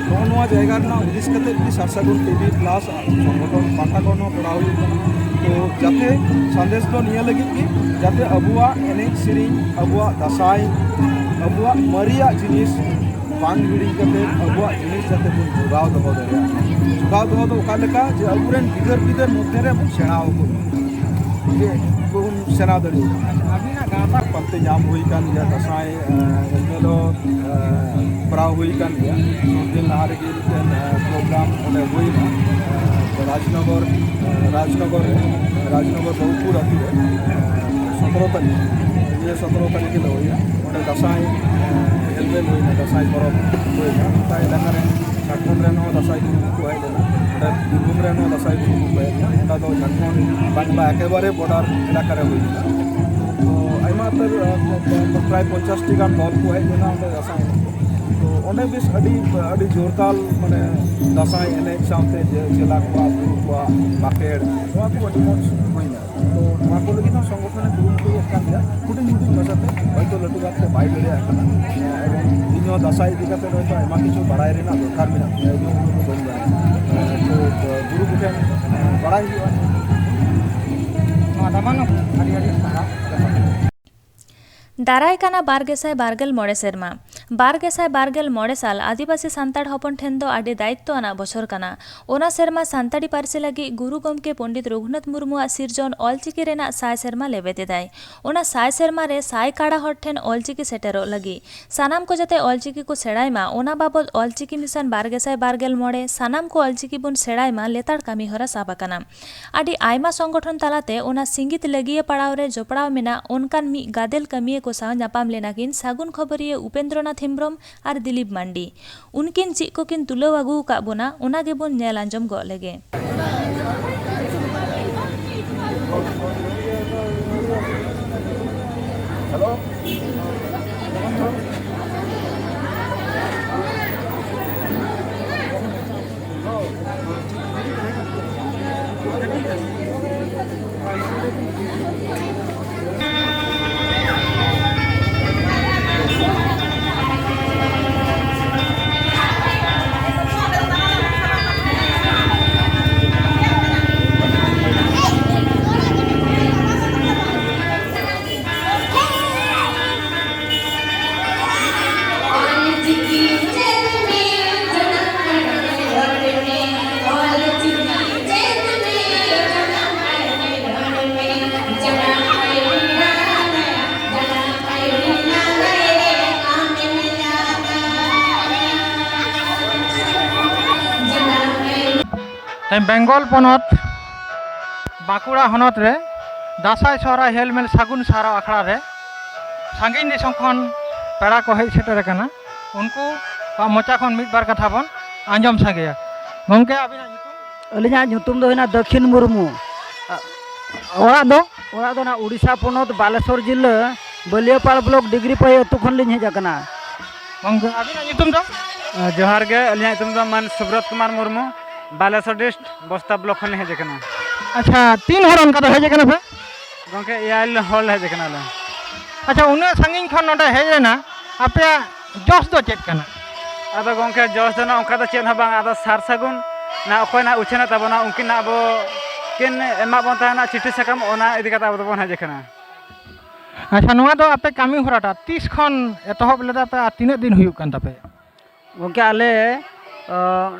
ᱱᱚᱜᱼᱚ ᱱᱚᱣᱟ ᱡᱟᱭᱜᱟ ᱨᱮᱱᱟᱜ ᱦᱩᱫᱤᱥ ᱠᱟᱛᱮ ᱜᱮ ᱥᱟᱛ ᱥᱟᱹᱜᱩᱱ ᱴᱤᱵᱷᱤ ᱯᱞᱟᱥ ᱥᱚᱝᱜᱚᱴᱷᱚᱱ ᱯᱟᱦᱴᱟ ᱠᱷᱚᱱ ᱦᱚᱸ ᱠᱚᱨᱟᱣ ᱦᱩᱭᱩᱜ ᱠᱟᱱᱟ᱾ ᱛᱚ ᱡᱟᱛᱮ ᱥᱟᱸᱫᱮᱥ ᱫᱚ ᱱᱤᱭᱟᱹ ᱞᱟᱹᱜᱤᱫ ᱜᱮ, ᱡᱟᱛᱮ ᱟᱵᱚᱣᱟᱜ ᱮᱱᱮᱡ ᱥᱮᱨᱮᱧ, ᱟᱵᱚᱣᱟᱜ ᱫᱟᱸᱥᱟᱭ, ᱟᱵᱚᱣᱟᱜ ᱢᱟᱨᱮᱭᱟᱜ ᱡᱤᱱᱤᱥ ᱵᱟᱝ ᱦᱤᱲᱤᱧ ᱠᱟᱛᱮ ᱟᱵᱚᱣᱟᱜ ᱡᱤᱱᱤᱥ ᱡᱟᱛᱮ ᱵᱚᱱ ᱡᱚᱜᱟᱣ ᱫᱚᱦᱚ ᱫᱟᱲᱮᱭᱟᱜ ᱢᱟ᱾ ᱡᱚᱜᱟᱣ ᱫᱚᱦᱚ ᱫᱚ ᱚᱠᱟ ᱞᱮᱠᱟ? ᱡᱮ ᱟᱵᱚᱨᱮᱱ ᱜᱤᱫᱟᱹᱨ ᱯᱤᱫᱟᱹᱨ ᱢᱚᱫᱽᱫᱷᱮ ᱨᱮ ᱵᱚᱱ ᱥᱮᱬᱟ ᱟᱠᱚ ᱢᱟ᱾ ᱡᱮ ᱵᱚᱱ ᱥᱮᱬᱟ ᱫᱟᱲᱮᱭᱟᱜᱼᱟ᱾ ᱯᱟᱱᱛᱮ ᱧᱟᱢ ᱦᱩᱭ ᱠᱟᱱ ᱜᱮᱭᱟ, ᱫᱟᱸᱥᱟᱭ ᱮᱞᱢᱮᱞ ᱦᱚᱸ ᱠᱚᱨᱟᱣ ᱦᱩᱭ ᱠᱟᱱ ᱜᱮᱭᱟ᱾ ᱥᱩᱨ ᱫᱤᱱ ᱞᱟᱦᱟ ᱨᱮᱜᱮ ᱢᱤᱫᱴᱮᱱ ᱯᱨᱳᱜᱨᱟᱢ ᱚᱸᱰᱮ ᱦᱩᱭᱱᱟ ᱨᱟᱡᱽᱱᱚᱜᱚᱨ, ᱨᱟᱡᱽᱱᱚᱜᱚᱨ ᱨᱮ, ᱨᱟᱡᱽᱱᱚᱜᱚᱨ ᱵᱟᱵᱩᱯᱩᱨ ᱟᱹᱛᱩ ᱨᱮ ᱥᱚᱛᱨᱚ ᱛᱟᱹᱨᱤᱠᱷ, ᱱᱤᱭᱟᱹ ᱥᱚᱛᱨᱚ ᱛᱟᱹᱨᱤᱠᱷ ᱦᱤᱞᱳᱜ ᱦᱩᱭᱱᱟ᱾ ᱚᱸᱰᱮ ᱫᱟᱸᱥᱟᱭ ᱮᱞᱢᱮᱞ ᱦᱩᱭᱱᱟ, ᱫᱟᱸᱥᱟᱭ ᱯᱚᱨᱚᱵᱽ ᱦᱩᱭᱱᱟ᱾ ᱚᱱᱟ ᱮᱞᱟᱠᱟ ᱨᱮ ᱡᱷᱟᱲᱠᱷᱚᱸᱰ ᱨᱮᱱ ᱦᱚᱸ ᱫᱟᱸᱥᱟᱭ ᱜᱩᱨᱩ ᱠᱚ ᱦᱮᱡ ᱞᱮᱱᱟ, ᱚᱸᱰᱮ ᱵᱤᱨᱵᱷᱩᱢ ᱨᱮᱱ ᱦᱚᱸ ᱫᱟᱸᱥᱟᱭ ᱜᱩᱨᱩ ᱠᱚ ᱦᱮᱡ ᱞᱮᱱᱟ᱾ ᱚᱱᱟ ᱫᱚ ᱡᱷᱟᱲᱠᱷᱚᱸᱰ ᱵᱟᱝᱞᱟ ᱮᱠᱮᱵᱟᱨᱮ ᱵᱚᱰᱟᱨ ᱮᱞᱟᱠᱟ ᱨᱮ ᱦᱩᱭ ᱞᱮᱱᱟ᱾ ᱛᱚ ᱟᱭᱢᱟ ᱩᱛᱟᱹᱨ, ᱟ, ᱯᱨᱟᱭ ᱯᱚᱧᱪᱟᱥ ᱴᱤ ᱜᱟᱱ ᱫᱚᱞ ᱠᱚ ᱦᱮᱡ ᱞᱮᱱᱟ ᱚᱸᱰᱮ ᱫᱟᱸᱥᱟᱭ ᱮᱱᱮᱡ᱾ ᱛᱚ ᱚᱸᱰᱮ ᱵᱮᱥ ᱟᱹᱰᱤ, ᱟᱹᱰᱤ ᱡᱳᱨᱛᱟᱞ, ᱢᱟᱱᱮ, ᱫᱟᱸᱥᱟᱭ ᱮᱱᱮᱡ ᱥᱟᱶᱛᱮ ᱡᱮ ᱡᱮᱞᱟ ᱠᱚᱣᱟᱜ, ᱜᱩᱨᱩ ᱠᱚᱣᱟᱜ ᱵᱟᱸᱠᱷᱮᱲ, ᱱᱚᱣᱟ ᱠᱚ ᱟᱹᱰᱤ ᱢᱚᱡᱽ ᱦᱩᱭᱱᱟ᱾ ᱛᱚ ᱱᱚᱣᱟ ᱠᱚ ᱞᱟᱹᱜᱤᱫ ᱦᱚᱸ ᱥᱚᱝᱜᱚᱴᱷᱚᱱᱮ ᱠᱩᱨᱩᱢᱩᱴᱩᱭᱮᱫ ᱠᱟᱱ ᱜᱮᱭᱟ, ᱦᱩᱰᱤᱧ ᱦᱩᱰᱤᱧ ᱢᱟᱪᱷᱟᱛᱮ, ᱦᱚᱭᱛᱳ ᱞᱟᱹᱴᱩ ᱵᱷᱟᱵᱛᱮ ᱵᱟᱭ ᱫᱟᱲᱮᱭᱟᱜ ᱠᱟᱱᱟ᱾ ᱮᱵᱚᱝ ᱤᱧ ᱦᱚᱸ ᱫᱟᱸᱥᱟᱭ ᱤᱫᱤ ᱠᱟᱛᱮ ᱦᱚᱭᱛᱳ ᱟᱭᱢᱟ ᱠᱤᱪᱷᱩ ᱵᱟᱲᱟᱭ ᱨᱮᱱᱟᱜ ᱫᱚᱨᱠᱟᱨ ᱢᱮᱱᱟᱜ ᱛᱤᱧᱟᱹ, ᱤᱧ ᱦᱚᱸ ᱩᱱᱟᱹᱜ ᱫᱚ ᱵᱟᱹᱧ ᱵᱟᱲᱟᱭᱟ᱾ ᱛᱚ ᱜᱩᱨᱩ ᱠᱚᱴᱷᱮᱱ ᱵᱟᱲᱟᱭ ᱦᱩᱭᱩᱜᱼᱟ᱾ ᱱᱚᱣᱟ ᱫᱟᱢᱟᱱ ᱚᱠᱛᱚ ᱟᱹᱰᱤ ᱟᱹᱰᱤ ᱥᱟᱨᱦᱟᱣ᱾ ᱫᱟᱨᱟᱭ ᱠᱟᱱᱟ ᱵᱟᱨ ᱜᱮᱥᱟᱭ ᱵᱟᱨ ᱜᱮᱞ ᱢᱚᱬᱮ ᱥᱮᱨᱢᱟ᱾ ᱵᱟᱨ ᱜᱮᱥᱟᱭ ᱵᱟᱨ ᱜᱮᱞ ᱢᱚᱬᱮ ᱥᱟᱞ ᱟᱹᱫᱤᱵᱟᱹᱥᱤ ᱥᱟᱱᱛᱟᱲ ᱦᱚᱯᱚᱱ ᱴᱷᱮᱱ ᱫᱚ ᱟᱹᱰᱤ ᱫᱟᱭᱤᱛᱛᱚ ᱟᱱᱟᱜ ᱵᱚᱪᱷᱚᱨ ᱠᱟᱱᱟ᱾ ᱚᱱᱟ ᱥᱮᱨᱢᱟ ᱥᱟᱱᱛᱟᱲᱤ ᱯᱟᱹᱨᱥᱤ ᱞᱟᱹᱜᱤᱫ ᱜᱩᱨᱩ ᱜᱚᱢᱠᱮ ᱯᱚᱱᱰᱤᱛ ᱨᱚᱜᱷᱩᱱᱟᱛᱷ ᱢᱩᱨᱢᱩᱣᱟᱜ ᱥᱤᱨᱡᱚᱱ ᱚᱞᱪᱤᱠᱤ ᱨᱮᱱᱟᱜ ᱥᱟᱭ ᱥᱮᱨᱢᱟ ᱞᱮᱵᱮᱫ ᱮᱫᱟᱭ᱾ ᱚᱱᱟ ᱥᱟᱭ ᱥᱮᱨᱢᱟ ᱨᱮ ᱥᱟᱭ ᱠᱟᱲᱟ ᱦᱚᱲ ᱴᱷᱮᱱ ᱚᱞᱪᱤᱠᱤ ᱥᱮᱴᱮᱨᱚᱜ ᱞᱟᱹᱜᱤᱫ ᱥᱟᱱᱟᱢ ᱠᱚ ᱡᱟᱛᱮ ᱚᱞᱪᱤᱠᱤ ᱠᱚ ᱥᱮᱬᱟᱭ ᱢᱟ, ᱚᱱᱟ ᱵᱟᱵᱚᱫ ᱚᱞᱪᱤᱠᱤ ᱢᱤᱥᱚᱱ ᱵᱟᱨ ᱜᱮᱥᱟᱭ ᱵᱟᱨ ᱜᱮᱞ ᱢᱚᱬᱮ ᱥᱟᱱᱟᱢ ᱠᱚ ᱚᱞᱪᱤᱠᱤ ᱵᱚᱱ ᱥᱮᱬᱟᱭ ᱢᱟ ᱞᱮᱛᱟᱲ ᱠᱟᱹᱢᱤ ᱦᱚᱨᱟ ᱥᱟᱵ ᱟᱠᱟᱱᱟ᱾ ᱟᱹᱰᱤ ᱟᱭᱢᱟ ᱥᱚᱝᱜᱚᱴᱷᱚᱱ ᱛᱟᱞᱟᱛᱮ ᱚᱱᱟ ᱥᱤᱸᱜᱤᱛ ᱞᱟᱹᱜᱤᱭᱟᱹ ᱯᱟᱲᱟᱣ ᱨᱮ ᱡᱚᱯᱲᱟᱣ ᱢᱮᱱᱟᱜ ᱚᱱᱠᱟᱱ ᱢᱤᱫ ᱜᱟᱫᱮᱞ ᱠᱟᱹᱢᱤᱭᱟᱹ ᱠᱚ ᱥᱟᱶ ᱧᱟᱯᱟᱢ ᱞᱮᱱᱟ ᱠᱤᱱ ᱥᱟᱹᱜᱩᱱ ᱠᱷᱚᱵᱚᱨᱤᱭᱟᱹ ᱩᱯᱮᱱᱫᱨᱚᱱᱟᱛᱷ ᱦᱮᱢᱵᱽᱨᱚᱢ ᱟᱨ ᱫᱤᱞᱤᱯ ᱢᱟᱱᱰᱤ᱾ ᱩᱱᱠᱤᱱ ᱪᱮᱫ ᱠᱚᱠᱤᱱ ᱛᱩᱞᱟᱹᱣ ᱟᱹᱜᱩ ᱟᱠᱟᱫ ᱵᱚᱱᱟ, ᱚᱱᱟ ᱜᱮᱵᱚᱱ ᱧᱮᱞ ᱟᱸᱡᱚᱢ ᱜᱚᱫ ᱞᱮᱜᱮ᱾ ᱵᱮᱝᱜᱚᱞ ᱯᱚᱱᱚᱛ ᱵᱟᱸᱠᱩᱲᱟ ᱦᱚᱱᱚᱛ ᱨᱮ ᱫᱟᱸᱥᱟᱭ ᱥᱚᱦᱨᱟᱭ ᱦᱮᱞᱢᱮᱞ ᱥᱟᱹᱜᱩᱱ ᱥᱟᱨᱟᱣ ᱟᱠᱷᱲᱟ ᱨᱮ ᱥᱟᱺᱜᱤᱧ ᱫᱤᱥᱚᱢ ᱠᱷᱚᱱ ᱯᱮᱲᱟ ᱠᱚ ᱦᱮᱡ ᱥᱮᱴᱮᱨ ᱟᱠᱟᱱᱟ᱾ ᱩᱱᱠᱩ ᱠᱚᱣᱟᱜ ᱢᱚᱪᱟ ᱠᱷᱚᱱ ᱢᱤᱫ ᱵᱟᱨ ᱠᱟᱛᱷᱟ ᱵᱚᱱ ᱟᱸᱡᱚᱢ ᱥᱟᱸᱜᱮᱭᱟ᱾ ᱜᱚᱢᱠᱮ, ᱟᱹᱵᱤᱱᱟᱜ ᱧᱩᱛᱩᱢ? ᱟᱹᱞᱤᱧᱟᱜ ᱧᱩᱛᱩᱢ ᱫᱚ ᱦᱩᱭᱱᱟ ᱫᱟᱹᱠᱷᱤᱱ ᱢᱩᱨᱢᱩ᱾ ᱚᱲᱟᱜ ᱫᱚ? ᱚᱲᱟᱜ ᱫᱚ ᱚᱱᱟ ᱩᱲᱤᱥᱥᱟ ᱯᱚᱱᱚᱛ ᱵᱟᱞᱮᱥᱚᱨ ᱡᱤᱞᱟᱹ ᱵᱟᱹᱞᱤᱭᱟᱹᱯᱟᱲ ᱵᱞᱚᱠ ᱰᱤᱜᱽᱨᱤᱯᱟᱹᱭ ᱟᱹᱛᱩ ᱠᱷᱚᱱ ᱞᱤᱧ ᱦᱮᱡ ᱟᱠᱟᱱᱟ᱾ ᱜᱚᱢᱠᱮ, ᱟᱹᱵᱤᱱᱟᱜ ᱧᱩᱛᱩᱢ ᱫᱚ? ᱡᱚᱦᱟᱨ ᱜᱮ, ᱟᱹᱞᱤᱧᱟᱜ ᱧᱩᱛᱩᱢ ᱫᱚ ᱢᱟᱹᱱ ᱥᱩᱵᱨᱚᱛ ᱠᱩᱢᱟᱨ ᱢᱩᱨᱢᱩ, ᱵᱟᱞᱮᱥᱚᱨ ᱰᱤᱥᱴ, ᱵᱚᱥᱛᱟ ᱵᱞᱚᱠ ᱠᱷᱚᱱ ᱞᱤᱧ ᱦᱮᱡ ᱟᱠᱟᱱᱟ᱾ ᱟᱪᱪᱷᱟ, ᱛᱤᱱ ᱦᱚᱲ ᱚᱱᱠᱟ ᱫᱚ ᱦᱮᱡ ᱟᱠᱟᱱᱟ ᱯᱮ? ᱜᱚᱢᱠᱮ, ᱮᱭᱟᱭ ᱦᱚᱲ ᱞᱮ ᱦᱮᱡ ᱟᱠᱟᱱᱟᱞᱮ᱾ ᱟᱪᱪᱷᱟ, ᱩᱱᱟᱹᱜ ᱥᱟᱺᱜᱤᱧ ᱠᱷᱚᱱ ᱱᱚᱰᱮ ᱦᱮᱡ ᱨᱮᱱᱟᱜ ᱟᱯᱮᱭᱟᱜ ᱡᱚᱥ ᱫᱚ ᱪᱮᱫ ᱠᱟᱱᱟ? ᱟᱫᱚ ᱜᱚᱢᱠᱮ, ᱡᱚᱥ ᱫᱚ ᱱᱟᱜ ᱚᱱᱠᱟ ᱫᱚ ᱪᱮᱫ ᱦᱚᱸ ᱵᱟᱝ, ᱟᱫᱚ ᱥᱟᱨ ᱥᱟᱹᱜᱩᱱ ᱱᱟᱜ ᱚᱠᱚᱭ ᱱᱟᱜ ᱩᱪᱷᱟᱹᱱᱮᱫ ᱛᱟᱵᱚᱱᱟ, ᱩᱱᱠᱤᱱ ᱱᱟᱜ ᱟᱵᱚ ᱠᱤᱱ ᱮᱢᱟᱜ ᱵᱚᱱ ᱛᱟᱦᱮᱱᱟ ᱪᱤᱴᱷᱤ ᱥᱟᱠᱟᱢ, ᱚᱱᱟ ᱤᱫᱤ ᱠᱟᱛᱮ ᱟᱵᱚ ᱫᱚᱵᱚᱱ ᱦᱮᱡ ᱟᱠᱟᱱᱟ᱾ ᱟᱪᱪᱷᱟ, ᱱᱚᱣᱟ ᱫᱚ ᱟᱯᱮ ᱠᱟᱹᱢᱤ ᱦᱚᱨᱟᱴᱟ ᱛᱤᱥ ᱠᱷᱚᱱ ᱮᱛᱚᱦᱚᱵ ᱞᱮᱫᱟ ᱯᱮ ᱟᱨ ᱛᱤᱱᱟᱹᱜ ᱫᱤᱱ ᱦᱩᱭᱩᱜ ᱠᱟᱱ ᱛᱟᱯᱮᱭᱟ? ᱜᱚᱢᱠᱮ, ᱟᱞᱮ, ᱚ,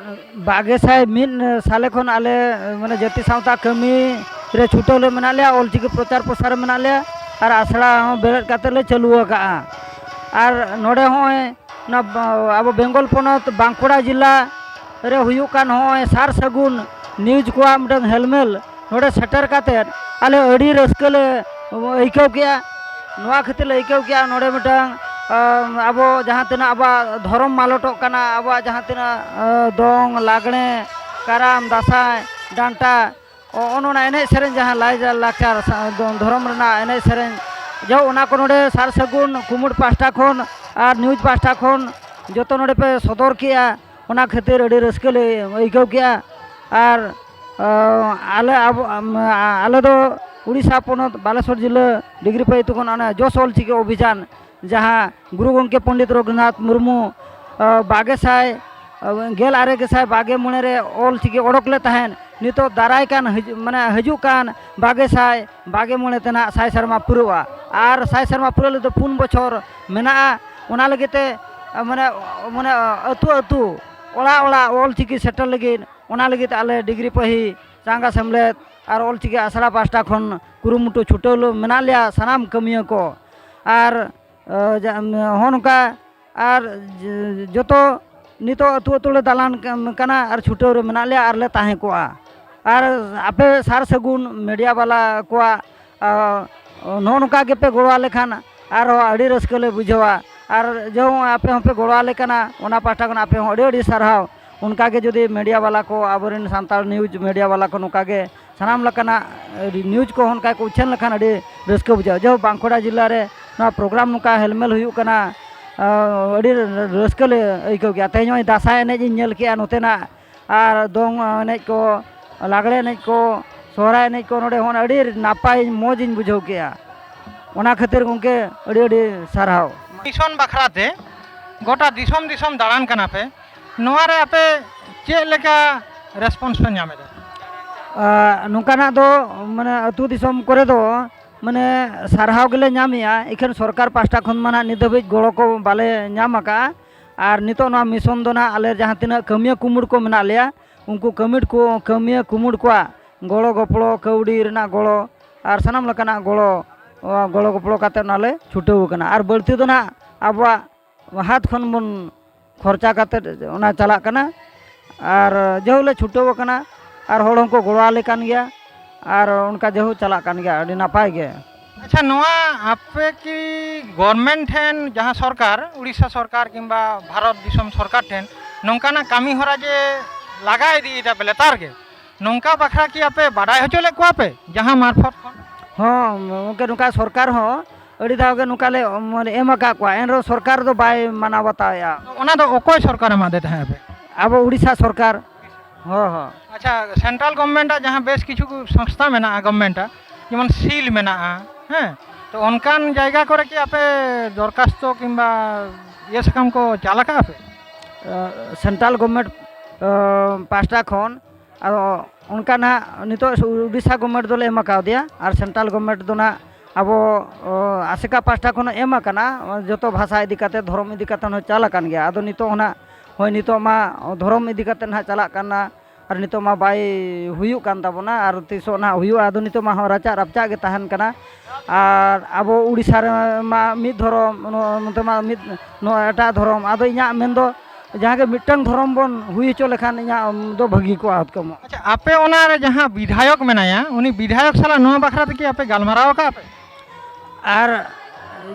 ᱵᱟᱜᱮ ᱥᱟᱭ ᱢᱤᱫ ᱥᱟᱞᱮ ᱠᱷᱚᱱ ᱟᱞᱮ, ᱢᱟᱱᱮ, ᱡᱟᱹᱛᱤ ᱥᱟᱶᱛᱟ ᱠᱟᱹᱢᱤ ᱨᱮ ᱪᱷᱩᱴᱟᱹᱣ ᱞᱮ ᱢᱮᱱᱟᱜ ᱞᱮᱭᱟ, ᱚᱞᱪᱤᱠᱤ ᱯᱨᱚᱪᱟᱨ ᱯᱨᱚᱥᱟᱨ ᱨᱮ ᱢᱮᱱᱟᱜ ᱞᱮᱭᱟ ᱟᱨ ᱟᱥᱲᱟ ᱦᱚᱸ ᱵᱮᱨᱮᱫ ᱠᱟᱛᱮ ᱞᱮ ᱪᱟᱹᱞᱩ ᱟᱠᱟᱜᱼᱟ᱾ ᱟᱨ ᱱᱚᱰᱮ ᱦᱚᱸᱜᱼᱚᱭ ᱱᱚᱣᱟ ᱵᱟ-, ᱟᱵᱚ ᱵᱮᱝᱜᱚᱞ ᱯᱚᱱᱚᱛ ᱵᱟᱸᱠᱩᱲᱟ ᱡᱮᱞᱟ ᱨᱮ ᱦᱩᱭᱩᱜ ᱠᱟᱱ ᱱᱚᱜᱼᱚᱭ ᱥᱟᱨ ᱥᱟᱹᱜᱩᱱ ᱱᱤᱭᱩᱡᱽ ᱠᱚᱣᱟᱜ ᱢᱤᱫᱴᱟᱝ ᱦᱮᱞᱢᱮᱞ ᱱᱚᱰᱮ ᱥᱮᱴᱮᱨ ᱠᱟᱛᱮᱫ ᱟᱞᱮ ᱟᱹᱰᱤ ᱨᱟᱹᱥᱠᱟᱹ ᱞᱮ ᱟᱹᱭᱠᱟᱹᱣ ᱠᱮᱜᱼᱟ᱾ ᱱᱚᱣᱟ ᱠᱷᱟᱹᱛᱤᱨ ᱞᱮ ᱟᱹᱭᱠᱟᱹᱣ ᱠᱮᱜᱼᱟ, ᱱᱚᱰᱮ ᱢᱤᱫᱴᱟᱝ, ᱟᱢ, ᱟᱵᱚ ᱡᱟᱦᱟᱸ ᱛᱤᱱᱟᱹᱜ ᱟᱵᱚᱣᱟᱜ ᱫᱷᱚᱨᱚᱢ ᱢᱟᱞᱚᱴᱚᱜ ᱠᱟᱱᱟ, ᱟᱵᱚᱣᱟᱜ ᱡᱟᱦᱟᱸ ᱛᱤᱱᱟᱹᱜ, ᱟᱸ, ᱫᱚᱝ, ᱞᱟᱜᱽᱬᱮ, ᱠᱟᱨᱟᱢ, ᱫᱟᱸᱥᱟᱭ, ᱰᱟᱱᱴᱟ, ᱚ-, ᱚᱱ ᱚᱱᱟ ᱮᱱᱮᱡ ᱥᱮᱨᱮᱧ, ᱡᱟᱦᱟᱸ ᱞᱟᱭ-, ᱞᱟᱠᱪᱟᱨ ᱥᱟ-, ᱫᱚ-, ᱫᱷᱚᱨᱚᱢ ᱨᱮᱱᱟᱜ ᱮᱱᱮᱡ ᱥᱮᱨᱮᱧ, ᱡᱚ ᱚᱱᱟ ᱠᱚ ᱱᱚᱰᱮ ᱥᱟᱨ ᱥᱟᱹᱜᱩᱱ ᱠᱩᱢᱩᱴ ᱯᱟᱦᱴᱟ ᱠᱷᱚᱱ ᱟᱨ ᱱᱤᱭᱩᱡᱽ ᱯᱟᱦᱴᱟ ᱠᱷᱚᱱ ᱡᱚᱛᱚ ᱱᱚᱰᱮ ᱯᱮ ᱥᱚᱫᱚᱨ ᱠᱮᱜᱼᱟ, ᱚᱱᱟ ᱠᱷᱟᱹᱛᱤᱨ ᱟᱹᱰᱤ ᱨᱟᱹᱥᱠᱟᱹ ᱞᱮ ᱟᱹᱭᱠᱟᱹᱣ ᱠᱮᱜᱼᱟ᱾ ᱟᱨ, ᱚ, ᱟᱞᱮ ᱟᱵᱚ, ᱟᱢ, ᱟᱞᱮ ᱫᱚ ᱩᱲᱤᱥᱥᱟ ᱯᱚᱱᱚᱛ ᱵᱟᱞᱮᱥᱚᱨ ᱡᱤᱞᱟᱹ ᱰᱤᱜᱽᱨᱤᱯᱟᱹᱭ ᱟᱹᱛᱩ ᱠᱷᱚᱱ ᱚᱱᱟ ᱡᱚᱥ ᱚᱞ ᱪᱤᱠᱤ ᱚᱵᱷᱤᱡᱟᱱ, ᱡᱟᱦᱟᱸ ᱜᱩᱨᱩ ᱜᱚᱢᱠᱮ ᱯᱚᱱᱰᱤᱛ ᱨᱚᱜᱷᱩᱱᱟᱛᱷ ᱢᱩᱨᱢᱩ, ᱚ, ᱵᱟᱜᱮ ᱥᱟᱭ, ᱚ, ᱜᱮᱞ ᱟᱨᱮ ᱜᱮᱥᱟᱭ ᱵᱟᱜᱮ ᱢᱚᱬᱮ ᱨᱮ ᱚᱞ ᱪᱤᱠᱤ ᱚᱰᱚᱠ ᱞᱮᱫ ᱛᱟᱦᱮᱸᱫ, ᱱᱤᱛᱚᱜ ᱫᱟᱨᱟᱭ ᱠᱟᱱ ᱦᱤᱡᱩᱜ, ᱢᱟᱱᱮ ᱦᱤᱡᱩᱜ ᱠᱟᱱ ᱵᱟᱜᱮ ᱥᱟᱭ ᱵᱟᱜᱮ ᱢᱚᱬᱮ ᱛᱮ ᱱᱟᱦᱟᱜ ᱥᱟᱭ ᱥᱮᱨᱢᱟ ᱯᱩᱨᱟᱹᱜᱼᱟ᱾ ᱟᱨ ᱥᱟᱭ ᱥᱮᱨᱢᱟ ᱯᱩᱨᱟᱹᱜ ᱞᱟᱹᱜᱤᱫ ᱫᱚ ᱯᱩᱱ ᱵᱚᱪᱷᱚᱨ ᱢᱮᱱᱟᱜᱼᱟ᱾ ᱚᱱᱟ ᱞᱟᱹᱜᱤᱫ ᱛᱮ, ᱢᱟᱱᱮ, ᱢᱟᱱᱮ, ᱟᱹᱛᱩ ᱟᱹᱛᱩ, ᱚᱲᱟᱜ ᱚᱲᱟᱜ ᱚᱞ ᱪᱤᱠᱤ ᱥᱮᱴᱮᱨ ᱞᱟᱹᱜᱤᱫ, ᱚᱱᱟ ᱞᱟᱹᱜᱤᱫ ᱟᱞᱮ ᱰᱤᱜᱽᱨᱤ ᱯᱟᱹᱦᱤ ᱪᱟᱸᱜᱟ ᱥᱮᱢᱞᱮᱫ ᱟᱨ ᱚᱞ ᱪᱤᱠᱤ ᱟᱥᱲᱟ ᱯᱟᱦᱴᱟ ᱠᱷᱚᱱ ᱠᱩᱨᱩᱢᱩᱴᱩ ᱪᱷᱩᱴᱟᱹᱣ ᱢᱮᱱᱟᱜ ᱞᱮᱭᱟ ᱥᱟᱱᱟᱢ ᱠᱟᱹᱢᱤᱭᱟᱹ ᱠᱚ᱾ ᱟᱨ, ᱮ, ᱡᱟ-, ᱦᱚᱸ ᱱᱚᱝᱠᱟ ᱟᱨ ᱡ-, ᱡᱚᱛᱚ ᱱᱤᱛᱚᱜ ᱟᱹᱛᱩ ᱟᱹᱛᱩ ᱞᱮ ᱫᱟᱬᱟᱱ ᱠᱟᱱᱟ ᱟᱨ ᱪᱷᱩᱴᱟᱹᱣ ᱨᱮ ᱢᱮᱱᱟᱜ ᱞᱮᱭᱟ ᱟᱨ ᱞᱮ ᱛᱟᱦᱮᱸ ᱠᱚᱜᱼᱟ᱾ ᱟᱨ ᱟᱯᱮ ᱥᱟᱨ ᱥᱟᱹᱜᱩᱱ ᱢᱤᱰᱤᱭᱟ ᱵᱟᱞᱟ ᱠᱚᱣᱟᱜ, ᱟ, ᱱᱚᱜᱼᱚ ᱱᱚᱝᱠᱟ ᱜᱮᱯᱮ ᱜᱚᱲᱚ ᱟᱞᱮ ᱠᱷᱟᱱ ᱟᱨᱦᱚᱸ ᱟᱹᱰᱤ ᱨᱟᱹᱥᱠᱟᱹ ᱞᱮ ᱵᱩᱡᱷᱟᱹᱣᱟ᱾ ᱟᱨ ᱡᱮ ᱟᱯᱮ ᱦᱚᱸᱯᱮ ᱜᱚᱲᱚ ᱟᱞᱮ ᱠᱟᱱᱟ, ᱚᱱᱟ ᱯᱟᱦᱴᱟ ᱠᱷᱚᱱ ᱟᱯᱮ ᱦᱚᱸ ᱟᱹᱰᱤ ᱟᱹᱰᱤ ᱥᱟᱨᱦᱟᱣ᱾ ᱚᱱᱠᱟ ᱜᱮ ᱡᱩᱫᱤ ᱢᱤᱰᱤᱭᱟ ᱵᱟᱞᱟ ᱠᱚ, ᱟᱵᱚᱨᱮᱱ ᱥᱟᱱᱛᱟᱲ ᱱᱤᱭᱩᱡᱽ ᱢᱤᱰᱤᱭᱟ ᱵᱟᱞᱟ ᱠᱚ ᱱᱚᱝᱠᱟ ᱜᱮ ᱥᱟᱱᱟᱢ ᱞᱮᱠᱟᱱᱟᱜ, ᱮ, ᱱᱤᱭᱩᱡᱽ ᱠᱚ ᱚᱱᱠᱟ ᱠᱚ ᱩᱪᱷᱟᱹᱱ ᱞᱮᱠᱷᱟᱱ ᱟᱹᱰᱤ ᱨᱟᱹᱥᱠᱟᱹ ᱵᱩᱡᱷᱟᱹᱜᱼᱟ᱾ ᱡᱟᱭᱦᱳᱠ, ᱵᱟᱸᱠᱩᱲᱟ ᱡᱮᱞᱟ ᱨᱮ ᱱᱚᱣᱟ ᱯᱨᱳᱜᱨᱟᱢ ᱱᱚᱝᱠᱟ ᱦᱮᱞᱢᱮᱞ ᱦᱩᱭᱩᱜ ᱠᱟᱱᱟ, ᱟ, ᱟᱹᱰᱤ ᱨᱟᱹᱥᱠᱟᱹ ᱞᱮ ᱟᱹᱭᱠᱟᱹᱣ ᱠᱮᱜᱼᱟ᱾ ᱛᱮᱦᱮᱧ ᱱᱚᱜᱼᱚᱭ ᱫᱟᱸᱥᱟᱭ ᱮᱱᱮᱡ ᱤᱧ ᱧᱮᱞ ᱠᱮᱜᱼᱟ ᱱᱚᱛᱮᱱᱟᱜ, ᱟᱨ ᱫᱚᱝ ᱮᱱᱮᱡ ᱠᱚ, ᱞᱟᱜᱽᱲᱮ ᱮᱱᱮᱡ ᱠᱚ, ᱥᱚᱦᱨᱟᱭ ᱮᱱᱮᱡ ᱠᱚ, ᱱᱚᱰᱮ ᱦᱚᱸ ᱟᱹᱰᱤ ᱱᱟᱯᱟᱭ ᱢᱚᱡᱽ ᱤᱧ ᱵᱩᱡᱷᱟᱹᱣ ᱠᱮᱜᱼᱟ᱾ ᱚᱱᱟ ᱠᱷᱟᱹᱛᱤᱨ ᱜᱚᱢᱠᱮ ᱟᱹᱰᱤ ᱟᱹᱰᱤ ᱥᱟᱨᱦᱟᱣ᱾ ᱢᱤᱥᱚᱱ ᱵᱟᱠᱷᱨᱟ ᱛᱮ ᱜᱚᱴᱟ ᱫᱤᱥᱚᱢ ᱫᱤᱥᱚᱢ ᱫᱟᱬᱟᱱ ᱠᱟᱱᱟ ᱯᱮ, ᱱᱚᱣᱟ ᱨᱮ ᱟᱯᱮ ᱪᱮᱫ ᱞᱮᱠᱟ ᱨᱮᱥᱯᱚᱱᱥ ᱯᱮ ᱧᱟᱢ ᱮᱫᱟ? ᱟᱨ ᱱᱚᱝᱠᱟᱱᱟᱜ ᱫᱚ ᱢᱟᱱᱮ ᱟᱹᱛᱩ ᱫᱤᱥᱚᱢ ᱠᱚᱨᱮ ᱫᱚ ᱢᱟᱱᱮ ᱥᱟᱨᱦᱟᱣ ᱜᱮᱞᱮ ᱧᱟᱢᱮᱜᱼᱟ, ᱤᱠᱷᱟᱹᱱ ᱥᱚᱨᱠᱟᱨ ᱯᱟᱦᱴᱟ ᱠᱷᱚᱱ ᱢᱟ ᱱᱟᱦᱟᱜ ᱱᱤᱛ ᱫᱷᱟᱹᱵᱤᱡ ᱜᱚᱲᱚ ᱠᱚ ᱵᱟᱞᱮ ᱧᱟᱢ ᱟᱠᱟᱫᱼᱟ᱾ ᱟᱨ ᱱᱤᱛᱚᱜ ᱱᱚᱣᱟ ᱢᱤᱥᱚᱱ ᱫᱚ ᱱᱟᱦᱟᱜ ᱟᱞᱮ ᱡᱟᱦᱟᱸ ᱛᱤᱱᱟᱹᱜ ᱠᱟᱹᱢᱤᱭᱟᱹ ᱠᱩᱢᱩᱴ ᱠᱚ ᱢᱮᱱᱟᱜ ᱞᱮᱭᱟ, ᱩᱱᱠᱩ ᱠᱟᱹᱢᱤᱴ ᱠᱚ, ᱠᱟᱹᱢᱤᱭᱟᱹ ᱠᱩᱢᱩᱴ ᱠᱚᱣᱟᱜ ᱜᱚᱲᱚ ᱜᱚᱯᱚᱲᱚ, ᱠᱟᱹᱣᱰᱤ ᱨᱮᱱᱟᱜ ᱜᱚᱲᱚ ᱟᱨ ᱥᱟᱱᱟᱢ ᱞᱮᱠᱟᱱᱟᱜ ᱜᱚᱲᱚ, ᱜᱚᱲᱚ ᱜᱚᱯᱚᱲᱚ ᱠᱟᱛᱮ ᱚᱱᱟ ᱞᱮ ᱪᱷᱩᱴᱟᱹᱣ ᱟᱠᱟᱱᱟ᱾ ᱟᱨ ᱵᱟᱹᱲᱛᱤ ᱫᱚ ᱱᱟᱦᱟᱜ ᱟᱵᱚᱣᱟᱜ ᱦᱟᱛ ᱠᱷᱚᱱ ᱵᱚᱱ ᱠᱷᱚᱨᱪᱟ ᱠᱟᱛᱮ ᱚᱱᱟ ᱪᱟᱞᱟᱜ ᱠᱟᱱᱟ᱾ ᱟᱨ ᱡᱟᱹᱦᱩ ᱞᱮ ᱪᱷᱩᱴᱟᱹᱣ ᱟᱠᱟᱱᱟ, ᱟᱨ ᱦᱚᱲ ᱦᱚᱸᱠᱚ ᱜᱚᱲᱚ ᱟᱞᱮ ᱠᱟᱱ ᱜᱮᱭᱟ᱾ ᱟᱨ ᱚᱱᱠᱟ ᱡᱟᱹᱦᱩ ᱪᱟᱞᱟᱜ ᱠᱟᱱ ᱜᱮᱭᱟ, ᱟᱹᱰᱤ ᱱᱟᱯᱟᱭ ᱜᱮ᱾ ᱟᱪᱪᱷᱟ, ᱱᱚᱣᱟ ᱟᱯᱮ ᱠᱤ ᱜᱚᱵᱷᱚᱨᱱᱢᱮᱱᱴ ᱴᱷᱮᱱ, ᱡᱟᱦᱟᱸ ᱥᱚᱨᱠᱟᱨ, ᱩᱲᱤᱥᱥᱟ ᱥᱚᱨᱠᱟᱨ ᱠᱤᱝᱵᱟ ᱵᱷᱟᱨᱚᱛ ᱫᱤᱥᱚᱢ ᱥᱚᱨᱠᱟᱨ ᱴᱷᱮᱱ ᱱᱚᱝᱠᱟᱱᱟᱜ ᱠᱟᱹᱢᱤ ᱦᱚᱨᱟ ᱡᱮ ᱞᱟᱜᱟ ᱤᱫᱤᱭᱮᱫᱟ ᱯᱮ ᱞᱮᱛᱟᱲ ᱜᱮ, ᱱᱚᱝᱠᱟ ᱵᱟᱠᱷᱨᱟ ᱠᱤ ᱟᱯᱮ ᱵᱟᱰᱟᱭ ᱦᱚᱪᱚ ᱞᱮᱫ ᱠᱚᱣᱟ ᱯᱮ ᱡᱟᱦᱟᱸ ᱢᱟᱨᱯᱷᱚᱛ ᱠᱷᱚᱱ? ᱦᱚᱸ ᱜᱚᱢᱠᱮ, ᱱᱚᱝᱠᱟ ᱥᱚᱨᱠᱟᱨ ᱦᱚᱸ ᱟᱹᱰᱤ ᱫᱷᱟᱣ ᱜᱮ ᱱᱚᱝᱠᱟ ᱞᱮ, ᱢᱟᱱᱮ, ᱮᱢ ᱟᱠᱟᱫ ᱠᱚᱣᱟ, ᱮᱱ ᱨᱮᱦᱚᱸ ᱥᱚᱨᱠᱟᱨ ᱫᱚ ᱵᱟᱭ ᱢᱟᱱᱟᱣ ᱵᱟᱛᱟᱣᱮᱫᱼᱟ᱾ ᱚᱱᱟ ᱫᱚ ᱚᱠᱚᱭ ᱥᱚᱨᱠᱟᱨ ᱮᱢᱟᱫᱮ ᱛᱟᱦᱮᱸ ᱟᱯᱮ? ᱟᱵᱚ ᱩᱲᱤᱥᱥᱟ ᱥᱚᱨᱠᱟᱨ᱾ ᱦᱚᱸ, ᱦᱚᱸ᱾ ᱟᱪᱪᱷᱟ, ᱥᱮᱱᱴᱨᱟᱞ ᱜᱚᱵᱷᱚᱨᱱᱢᱮᱱᱴ ᱟᱜ ᱡᱟᱦᱟᱸ ᱵᱮᱥ ᱠᱤᱪᱷᱩ ᱥᱚᱝᱥᱛᱷᱟ ᱢᱮᱱᱟᱜᱼᱟ ᱜᱚᱵᱷᱚᱨᱱᱢᱮᱱᱴ ᱟᱜ, ᱡᱮᱢᱚᱱ ᱥᱤᱞ ᱢᱮᱱᱟᱜᱼᱟ, ᱦᱮᱸ, ᱛᱚ ᱚᱱᱠᱟᱱ ᱡᱟᱭᱜᱟ ᱠᱚᱨᱮ ᱠᱤ ᱟᱯᱮ ᱫᱚᱨᱠᱷᱟᱥᱛᱚ ᱠᱤᱝᱵᱟ ᱤᱭᱟᱹ ᱥᱟᱠᱟᱢ ᱠᱚ ᱪᱟᱞ ᱟᱠᱟᱫᱼᱟ ᱯᱮ? ᱥᱮᱱᱴᱨᱟᱞ ᱜᱚᱵᱷᱚᱨᱱᱢᱮᱱᱴ ᱯᱟᱦᱴᱟ ᱠᱷᱚᱱ ᱟᱫᱚ ᱚᱱᱠᱟ ᱱᱟᱦᱟᱜ ᱱᱤᱛᱚᱜ ᱩᱰᱤᱥᱟ ᱜᱚᱵᱷᱚᱨᱱᱢᱮᱱᱴ ᱫᱚᱞᱮ ᱮᱢ ᱠᱟᱣᱫᱮᱭᱟ, ᱟᱨ ᱥᱮᱱᱴᱨᱟᱞ ᱜᱚᱵᱷᱚᱨᱱᱢᱮᱱᱴ ᱫᱚ ᱱᱟᱦᱟᱜ ᱟᱵᱚ, ᱚ, ᱟᱥᱮᱠᱟ ᱯᱟᱦᱴᱟ ᱠᱷᱚᱱ ᱦᱚᱸ ᱮᱢ ᱟᱠᱟᱱᱟ, ᱡᱚᱛᱚ ᱵᱷᱟᱥᱟ ᱤᱫᱤ ᱠᱟᱛᱮ, ᱫᱷᱚᱨᱚᱢ ᱤᱫᱤ ᱠᱟᱛᱮ ᱦᱚᱸ ᱪᱟᱞ ᱟᱠᱟᱱ ᱜᱮᱭᱟ᱾ ᱟᱫᱚ ᱱᱤᱛᱚᱜ ᱦᱚᱸ ᱱᱟᱦᱟᱜ, ᱦᱳᱭ, ᱱᱤᱛᱚᱜ ᱢᱟ ᱫᱷᱚᱨᱚᱢ ᱤᱫᱤ ᱠᱟᱛᱮ ᱱᱟᱦᱟᱜ ᱪᱟᱞᱟᱜ ᱠᱟᱱᱟ, ᱟᱨ ᱱᱤᱛᱚᱜ ᱢᱟ ᱵᱟᱭ ᱦᱩᱭᱩᱜ ᱠᱟᱱ ᱛᱟᱵᱚᱱᱟ, ᱟᱨ ᱛᱤᱥᱚᱜ ᱱᱟᱦᱟᱜ ᱦᱩᱭᱩᱜᱼᱟ᱾ ᱟᱫᱚ ᱱᱤᱛᱚᱜ ᱢᱟ ᱦᱚᱸ ᱨᱟᱪᱟᱜ ᱨᱟᱯᱪᱟᱜ ᱜᱮ ᱛᱟᱦᱮᱱ ᱠᱟᱱᱟ, ᱟᱨ ᱟᱵᱚ ᱩᱲᱤᱥᱥᱟ ᱨᱮᱢᱟ ᱢᱤᱫ ᱫᱷᱚᱨᱚᱢ, ᱱᱚ-, ᱱᱚᱛᱮ ᱢᱟ ᱢᱤᱫ, ᱱᱚᱣᱟ ᱮᱴᱟᱜ ᱫᱷᱚᱨᱚᱢ᱾ ᱟᱫᱚ ᱤᱧᱟᱹᱜ ᱢᱮᱱ ᱫᱚ ᱡᱟᱦᱟᱸ ᱜᱮ ᱢᱤᱫᱴᱟᱝ ᱫᱷᱚᱨᱚᱢ ᱵᱚᱱ ᱦᱩᱭ ᱦᱚᱪᱚ ᱞᱮᱠᱷᱟᱱ ᱤᱧᱟᱹᱜ ᱫᱚ ᱵᱷᱟᱹᱜᱤ ᱠᱚᱜᱼᱟ ᱟᱛᱠᱟᱢᱚᱜ᱾ ᱟᱪᱪᱷᱟ, ᱟᱯᱮ ᱚᱱᱟ ᱨᱮ ᱡᱟᱦᱟᱸ ᱵᱤᱫᱷᱟᱭᱚᱠ ᱢᱮᱱᱟᱭᱟ, ᱩᱱᱤ ᱵᱤᱫᱷᱟᱭᱚᱠ ᱥᱟᱞᱟᱜ ᱱᱚᱣᱟ ᱵᱟᱠᱷᱨᱟ ᱛᱮ ᱠᱤ ᱟᱯᱮ ᱜᱟᱞᱢᱟᱨᱟᱣ ᱟᱠᱟᱫ ᱯᱮ? ᱟᱨ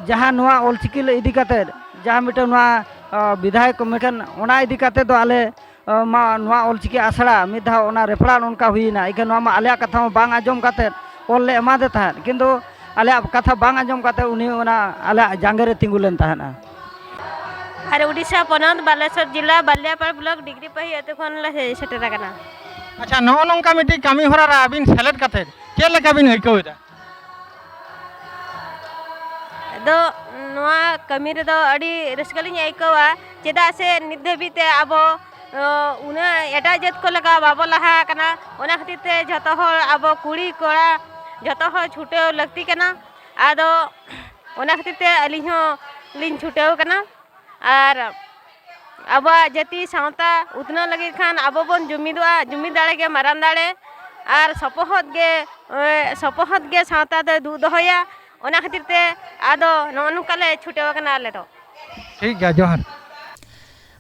ᱡᱟᱦᱟᱸ ᱱᱚᱣᱟ ᱚᱞᱪᱤᱠᱤ ᱤᱫᱤ ᱠᱟᱛᱮᱫ ᱡᱟᱦᱟᱸ ᱢᱤᱫᱴᱟᱝ ᱱᱚᱣᱟ, ᱟ, ᱵᱤᱫᱷᱟᱭᱚᱠ ᱢᱮᱱᱠᱷᱟᱱ ᱚᱱᱟ ᱤᱫᱤ ᱠᱟᱛᱮᱫ ᱫᱚ ᱟᱞᱮ, ᱟ, ᱢᱟ ᱱᱚᱣᱟ ᱚᱞᱪᱤᱠᱤ ᱟᱥᱲᱟ ᱢᱤᱫ ᱫᱷᱟᱣ ᱚᱱᱟ ᱨᱮᱯᱷᱟᱨᱟᱞ ᱚᱱᱠᱟ ᱦᱩᱭᱮᱱᱟ, ᱮᱱᱠᱷᱟᱱ ᱱᱚᱣᱟ ᱢᱟ ᱟᱞᱮᱭᱟᱜ ᱠᱟᱛᱷᱟ ᱢᱟ ᱵᱟᱝ ᱟᱸᱡᱚᱢ ᱠᱟᱛᱮᱫ ᱚᱞ ᱞᱮ ᱮᱢᱟᱫᱮ ᱛᱟᱦᱮᱸᱫ, ᱠᱤᱱᱛᱩ ᱟᱞᱮᱭᱟᱜ ᱠᱟᱛᱷᱟ ᱵᱟᱝ ᱟᱸᱡᱚᱢ ᱠᱟᱛᱮᱫ ᱩᱱᱤ ᱚᱱᱟ ᱟᱞᱮᱭᱟᱜ ᱡᱟᱸᱜᱮ ᱨᱮ ᱛᱤᱸᱜᱩ ᱞᱮᱱ ᱛᱟᱦᱮᱸᱫᱼᱟ᱾ ᱟᱨ ᱩᱰᱤᱥᱟ ᱯᱚᱱᱚᱛ ᱵᱟᱞᱮᱥᱚᱨ ᱡᱤᱞᱟ ᱵᱟᱞᱤᱭᱟᱯᱟᱲ ᱵᱞᱚᱠ ᱰᱤᱜᱽᱨᱤ ᱯᱟᱹᱦᱤ ᱟᱹᱛᱩ ᱠᱷᱚᱱ ᱞᱮ ᱦᱮᱡ ᱥᱮᱴᱮᱨ ᱟᱠᱟᱱᱟ᱾ ᱟᱪᱪᱷᱟ, ᱱᱚᱜᱼᱚ ᱱᱚᱝᱠᱟ ᱢᱤᱫᱴᱤᱡ ᱠᱟᱹᱢᱤ ᱦᱚᱨᱟ ᱨᱮ ᱟᱹᱵᱤᱱ ᱥᱮᱞᱮᱫ ᱠᱟᱛᱮᱫ ᱪᱮᱫ ᱞᱮᱠᱟ ᱵᱤᱱ ᱟᱹᱭᱠᱟᱹᱣ ᱮᱫᱟ? ᱟᱫᱚ ᱱᱚᱣᱟ ᱠᱟᱹᱢᱤ ᱨᱮᱫᱚ ᱟᱹᱰᱤ ᱨᱟᱹᱥᱠᱟᱹ ᱞᱤᱧ ᱟᱹᱭᱠᱟᱹᱣᱟ, ᱪᱮᱫᱟᱜ ᱥᱮ ᱱᱤᱛ ᱫᱷᱟᱹᱵᱤᱡ ᱛᱮ ᱟᱵᱚ, ᱚ, ᱩᱱᱟᱹᱜ ᱮᱴᱟᱜ ᱡᱟᱹᱛ ᱠᱚ ᱞᱮᱠᱟ ᱵᱟᱵᱚ ᱞᱟᱦᱟ ᱟᱠᱟᱱᱟ᱾ ᱚᱱᱟ ᱠᱷᱟᱹᱛᱤᱨ ᱛᱮ ᱡᱷᱚᱛᱚ ᱦᱚᱲ ᱟᱵᱚ ᱠᱩᱲᱤ ᱠᱚᱲᱟ ᱡᱷᱚᱛᱚ ᱦᱚᱲ ᱪᱷᱩᱴᱟᱹᱣ ᱞᱟᱹᱠᱛᱤ ᱠᱟᱱᱟ᱾ ᱟᱫᱚ ᱚᱱᱟ ᱠᱷᱟᱹᱛᱤᱨ ᱛᱮ ᱟᱹᱞᱤᱧ ᱦᱚᱸ ᱞᱤᱧ ᱪᱷᱩᱴᱟᱹᱣ ᱠᱟᱱᱟ᱾ ᱟᱨ ᱟᱵᱚᱣᱟᱜ ᱡᱟᱹᱛᱤ ᱥᱟᱶᱛᱟ ᱩᱛᱱᱟᱹᱣ ᱞᱟᱹᱜᱤᱫ ᱠᱷᱟᱱ ᱟᱵᱚ ᱵᱚᱱ ᱡᱩᱢᱤᱫᱚᱜᱼᱟ, ᱡᱩᱢᱤᱫ ᱫᱟᱲᱮ ᱜᱮ ᱢᱟᱨᱟᱝ ᱫᱟᱲᱮ, ᱟᱨ ᱥᱚᱯᱚᱦᱚᱫ ᱜᱮ, ᱮ, ᱥᱚᱯᱚᱦᱚᱫ ᱜᱮ ᱥᱟᱶᱛᱟ ᱫᱚᱭ ᱫᱩᱜ ᱫᱚᱦᱚᱭᱟ᱾ ᱚᱱᱟ ᱠᱷᱟᱹᱛᱤᱨ ᱛᱮ ᱟᱫᱚ ᱱᱚᱜᱼᱚ ᱱᱚᱝᱠᱟ ᱞᱮ ᱪᱷᱩᱴᱟᱹᱣ ᱟᱠᱟᱱᱟ ᱟᱞᱮ ᱫᱚ᱾ ᱴᱷᱤᱠ ᱜᱮᱭᱟ, ᱡᱚᱦᱟᱨ᱾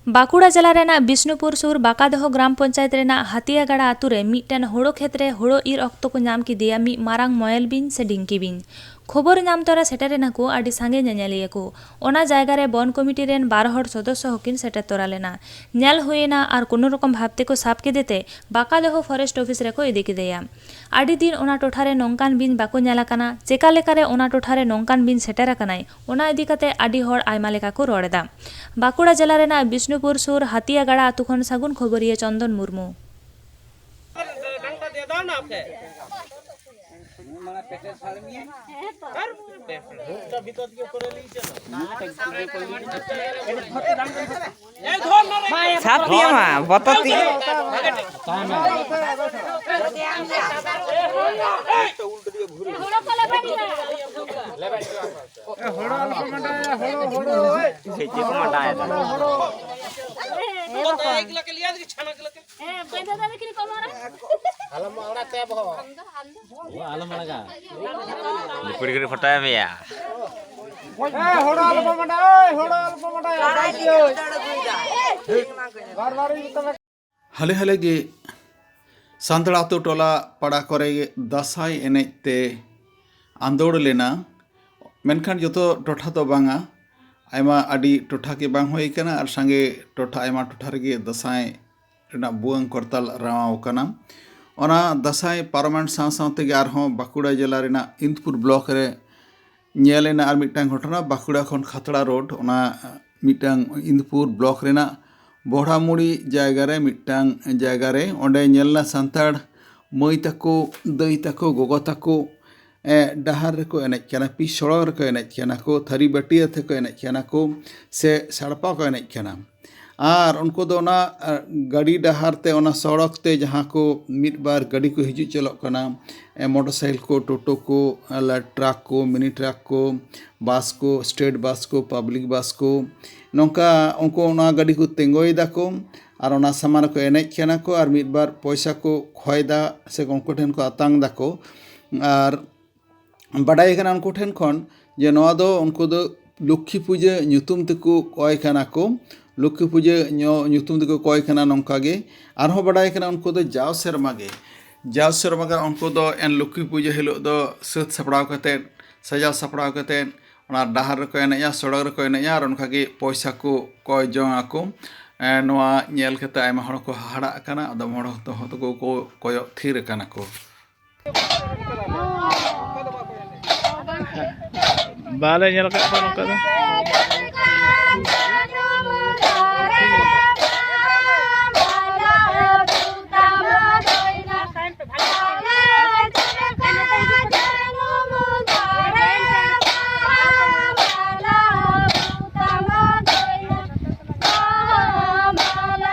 ᱵᱟᱸᱠᱩᱲᱟ ᱡᱮᱞᱟ ᱨᱮᱱᱟᱜ ᱵᱤᱥᱱᱩᱯᱩᱨ ᱥᱩᱨ ᱵᱟᱠᱟᱫᱚᱦᱚ ᱜᱨᱟᱢ ᱯᱚᱧᱪᱟᱭᱮᱛ ᱨᱮᱱᱟᱜ ᱦᱟᱛᱤᱭᱟᱜᱟᱲᱟ ᱟᱛᱩ ᱨᱮ ᱢᱤᱫᱴᱮᱱ ᱦᱳᱲᱳ ᱠᱷᱮᱛ ᱨᱮ ᱦᱳᱲᱳ ᱤᱨ ᱚᱠᱛᱚ ᱠᱚ ᱧᱟᱢ ᱠᱮᱫᱮᱭᱟ ᱢᱤᱫ ᱢᱟᱨᱟᱝ ᱢᱚᱭᱮᱞ ᱵᱤᱧ ᱥᱮ ᱰᱤᱝᱠᱤ ᱵᱤᱧ᱾ ᱠᱷᱚᱵᱚᱨ ᱧᱟᱢ ᱛᱚᱨᱟ ᱥᱮᱴᱮᱨ ᱮᱱᱟ ᱠᱚ ᱟᱹᱰᱤ ᱥᱟᱸᱜᱮ ᱧᱮᱧᱮᱞᱤᱭᱟᱹ ᱠᱚ᱾ ᱚᱱᱟ ᱡᱟᱭᱜᱟ ᱨᱮ ᱵᱚᱱ ᱠᱚᱢᱤᱴᱤ ᱨᱮᱱ ᱵᱟᱨ ᱦᱚᱲ ᱥᱚᱫᱚᱥᱥᱚ ᱦᱚᱸᱠᱤᱱ ᱥᱮᱴᱮᱨ ᱛᱚᱨᱟ ᱞᱮᱱᱟ᱾ ᱧᱮᱞ ᱦᱩᱭ ᱮᱱᱟ ᱟᱨ ᱠᱳᱱᱳ ᱨᱚᱠᱚᱢ ᱵᱷᱟᱵᱽ ᱛᱮᱠᱚ ᱥᱟᱵ ᱠᱮᱫᱮ ᱛᱮ ᱵᱟᱸᱠᱟᱫᱚᱦᱚ ᱯᱷᱚᱨᱮᱥᱴ ᱚᱯᱷᱤᱥ ᱨᱮᱠᱚ ᱤᱫᱤ ᱠᱮᱫᱮᱭᱟ᱾ ᱟᱹᱰᱤ ᱫᱤᱱ ᱚᱱᱟ ᱴᱚᱴᱷᱟ ᱨᱮ ᱱᱚᱝᱠᱟᱱ ᱵᱤᱧ ᱵᱟᱠᱚ ᱧᱮᱞ ᱟᱠᱟᱱᱟ᱾ ᱪᱮᱠᱟ ᱞᱮᱠᱟᱨᱮ ᱚᱱᱟ ᱴᱚᱴᱷᱟ ᱨᱮ ᱱᱚᱝᱠᱟᱱ ᱵᱤᱧ ᱥᱮᱴᱮᱨ ᱟᱠᱟᱱᱟᱭ, ᱚᱱᱟ ᱤᱫᱤ ᱠᱟᱛᱮ ᱟᱹᱰᱤ ᱦᱚᱲ ᱟᱭᱢᱟ ᱞᱮᱠᱟ ᱠᱚ ᱨᱚᱲ ᱮᱫᱟ᱾ ᱵᱟᱸᱠᱩᱲᱟ ᱡᱮᱞᱟ ᱨᱮᱱᱟᱜ ᱵᱤᱥᱱᱩᱯᱩᱨ ᱥᱩᱨ ᱦᱟᱛᱤᱭᱟᱜᱟᱲᱟ ᱟᱛᱩ ᱠᱷᱚᱱ ᱥᱟᱹᱜᱩᱱ ᱠᱷᱚᱵᱚᱨᱤᱭᱟᱹ ᱪᱚᱱᱫᱚᱱ ᱢᱩᱨᱢᱩ᱾ ᱥᱟᱵ ᱯᱮᱭᱟ ᱢᱟ, ᱵᱚᱛᱚᱨ ᱛᱮ᱾ ᱦᱳᱲᱳ ᱟᱞᱚ ᱯᱮ ᱢᱟᱰᱟᱭᱟ, ᱦᱳᱲᱳ, ᱦᱳᱲᱳ, ᱦᱳᱲᱳ᱾ ᱪᱮᱫ ᱠᱚ ᱢᱟᱰᱟᱭᱮᱫᱟ? ᱟᱞᱚᱢ ᱟᱲᱟᱜᱟ᱾ ᱠᱩᱲᱤ ᱠᱩᱲᱤ ᱯᱷᱳᱴᱳᱭ ᱢᱮᱭᱟ᱾ ᱮ, ᱦᱳᱲᱳ ᱟᱞᱚ ᱯᱮ ᱢᱟᱰᱟᱭᱟ, ᱳᱭ, ᱦᱳᱲᱳ ᱟᱞᱚ ᱯᱮ ᱢᱟᱰᱟᱭᱟ, ᱵᱟᱭ ᱛᱤᱭᱳᱜ᱾ ᱦᱟᱞᱮ ᱦᱟᱞᱮ ᱜᱮ ᱥᱟᱱᱛᱟᱲ ᱟᱛᱳ ᱴᱚᱞᱟ ᱯᱟᱲᱟ ᱠᱚᱨᱮ ᱫᱟᱸᱥᱟᱭ ᱮᱱᱮᱡ ᱛᱮ ᱟᱸᱫᱳᱲ ᱞᱮᱱᱟ᱾ ᱢᱮᱱᱠᱷᱟᱱ ᱡᱚᱛᱚ ᱴᱚᱴᱷᱟ ᱫᱚ ᱵᱟᱝᱟ, ᱟᱭᱢᱟ ᱟᱹᱰᱤ ᱴᱚᱴᱷᱟ ᱜᱮ ᱵᱟᱝ ᱦᱩᱭ ᱠᱟᱱᱟ ᱟᱨ ᱥᱟᱸᱜᱮ ᱴᱚᱴᱷᱟ, ᱟᱭᱢᱟ ᱴᱚᱴᱷᱟ ᱨᱮᱜᱮ ᱫᱟᱸᱥᱟᱭ ᱨᱮᱱᱟᱜ ᱵᱷᱩᱣᱟᱹᱝ ᱠᱚᱨᱛᱟᱞ ᱨᱟᱣᱟᱣ ᱠᱟᱱᱟ᱾ ᱚᱱᱟ ᱫᱟᱸᱥᱟᱭ ᱯᱟᱨᱚᱢᱮᱱ ᱥᱟᱶ ᱥᱟᱶ ᱛᱮᱜᱮ ᱟᱨᱦᱚᱸ ᱵᱟᱸᱠᱩᱲᱟ ᱡᱮᱞᱟ ᱨᱮᱱᱟᱜ ᱤᱱᱫᱽᱯᱩᱨ ᱵᱞᱚᱠ ᱨᱮ ᱧᱮᱞ ᱮᱱᱟ ᱟᱨ ᱢᱤᱫᱴᱟᱝ ᱜᱷᱚᱴᱚᱱᱟ᱾ ᱵᱟᱸᱠᱩᱲᱟ ᱠᱷᱚᱱ ᱠᱷᱟᱛᱲᱟ ᱨᱳᱰ, ᱚᱱᱟ ᱢᱤᱫᱴᱟᱝ ᱤᱱᱫᱽᱯᱩᱨ ᱵᱞᱚᱠ ᱨᱮᱱᱟᱜ ᱵᱚᱲᱦᱟᱢᱩᱲᱤ ᱡᱟᱭᱜᱟ ᱨᱮ, ᱢᱤᱫᱴᱟᱝ ᱡᱟᱭᱜᱟ ᱨᱮ, ᱚᱸᱰᱮ ᱧᱮᱞ ᱮᱱᱟ ᱥᱟᱱᱛᱟᱲ ᱢᱟᱹᱭ ᱛᱟᱠᱚ, ᱫᱟᱹᱭ ᱛᱟᱠᱚ, ᱜᱚᱜᱚ ᱛᱟᱠᱚ ᱮ, ᱰᱟᱦᱟᱨ ᱨᱮᱠᱚ ᱮᱱᱮᱡ ᱠᱟᱱᱟ, ᱯᱤᱪ ᱥᱚᱲᱚᱠ ᱨᱮᱠᱚ ᱮᱱᱮᱡ ᱠᱟᱱᱟ ᱠᱚ, ᱛᱷᱟᱹᱨᱤ ᱵᱟᱹᱴᱤ ᱟᱛᱮ ᱠᱚ ᱮᱱᱮᱡ ᱠᱟᱱᱟ ᱠᱚ, ᱥᱮ ᱥᱟᱲᱯᱟ ᱠᱚ ᱮᱱᱮᱡ ᱠᱟᱱᱟ᱾ ᱟᱨ ᱩᱱᱠᱩ ᱫᱚ ᱚᱱᱟ ᱮ, ᱜᱟᱹᱰᱤ ᱰᱟᱦᱟᱨ ᱛᱮ, ᱚᱱᱟ ᱥᱚᱲᱚᱠ ᱛᱮ ᱡᱟᱦᱟᱸ ᱠᱚ ᱢᱤᱫ ᱵᱟᱨ ᱜᱟᱹᱰᱤ ᱠᱚ ᱦᱤᱡᱩᱜ ᱪᱟᱞᱟᱜ ᱠᱟᱱᱟ, ᱮ, ᱢᱚᱴᱚᱨ ᱥᱟᱭᱠᱮᱞ ᱠᱚ, ᱴᱳᱴᱳ ᱠᱚ, ᱮ, ᱞᱟ-, ᱴᱨᱟᱠ ᱠᱚ, ᱢᱤᱱᱤ ᱴᱨᱟᱠ ᱠᱚ, ᱵᱟᱥ ᱠᱚ, ᱥᱴᱮᱴ ᱵᱟᱥ ᱠᱚ, ᱯᱟᱵᱽᱞᱤᱠ ᱵᱟᱥ ᱠᱚ, ᱱᱚᱝᱠᱟ ᱩᱱᱠᱩ ᱚᱱᱟ ᱜᱟᱹᱰᱤ ᱠᱚ ᱛᱤᱸᱜᱩᱭ ᱫᱟᱠᱚ ᱟᱨ ᱚᱱᱟ ᱥᱟᱢᱟᱱ ᱨᱮᱠᱚ ᱮᱱᱮᱡ ᱠᱟᱱᱟ ᱠᱚ ᱟᱨ ᱢᱤᱫ ᱵᱟᱨ ᱯᱚᱭᱥᱟ ᱠᱚ ᱠᱷᱚᱭ ᱫᱟ ᱥᱮ ᱩᱱᱠᱩ ᱴᱷᱮᱱ ᱠᱚ ᱟᱛᱟᱝ ᱫᱟᱠᱚ᱾ ᱟᱨ ᱵᱟᱰᱟᱭ ᱠᱟᱱᱟ ᱩᱱᱠᱩ ᱴᱷᱮᱱ ᱠᱷᱚᱱ ᱡᱮ ᱱᱚᱣᱟ ᱫᱚ ᱩᱱᱠᱩ ᱫᱚ ᱞᱚᱠᱠᱷᱤ ᱯᱩᱡᱟᱹ ᱧᱩᱛᱩᱢ ᱛᱮᱠᱚ ᱠᱚᱭ ᱠᱟᱱᱟ ᱠᱚ, ᱞᱚᱠᱠᱷᱤ ᱯᱩᱡᱟᱹ ᱧᱚ-, ᱧᱩᱛᱩᱢ ᱛᱮᱠᱚ ᱠᱚᱭ ᱠᱟᱱᱟ᱾ ᱱᱚᱝᱠᱟ ᱜᱮ ᱟᱨᱦᱚᱸ ᱵᱟᱰᱟᱭ ᱠᱟᱱᱟ ᱩᱱᱠᱩ ᱫᱚ ᱡᱟᱣ ᱥᱮᱨᱢᱟ ᱜᱮ, ᱡᱟᱣ ᱥᱮᱨᱢᱟ ᱜᱮ ᱩᱱᱠᱩ ᱫᱚ ᱮᱱ ᱞᱚᱠᱠᱷᱤ ᱯᱩᱡᱟᱹ ᱦᱤᱞᱳᱜ ᱫᱚ ᱥᱟᱹᱛ ᱥᱟᱯᱲᱟᱣ ᱠᱟᱛᱮᱫ, ᱥᱟᱡᱟᱣ ᱥᱟᱯᱲᱟᱣ ᱠᱟᱛᱮᱫ ᱚᱱᱟ ᱰᱟᱦᱟᱨ ᱨᱮᱠᱚ ᱮᱱᱮᱡᱼᱟ, ᱥᱚᱲᱚᱠ ᱨᱮᱠᱚ ᱮᱱᱮᱡᱼᱟ ᱟᱨ ᱚᱱᱠᱟ ᱜᱮ ᱯᱚᱭᱥᱟ ᱠᱚ ᱠᱚᱭ ᱡᱚᱝ ᱟᱠᱚ᱾ ᱮᱸ, ᱱᱚᱣᱟ ᱧᱮᱞ ᱠᱟᱛᱮ ᱟᱭᱢᱟ ᱦᱚᱲ ᱠᱚ ᱦᱟᱦᱟᱲᱟᱜ ᱠᱟᱱᱟ, ᱟᱫᱚᱢ ᱦᱚᱲ ᱫᱚ ᱠᱚ ᱠᱚᱭᱚᱜ ᱛᱷᱤᱨ ᱟᱠᱟᱱᱟ ᱠᱚ᱾ ᱵᱟᱞᱮ ᱧᱮᱞ ᱟᱠᱟᱫ ᱠᱚᱣᱟ ᱱᱚᱝᱠᱟ ᱫᱚ᱾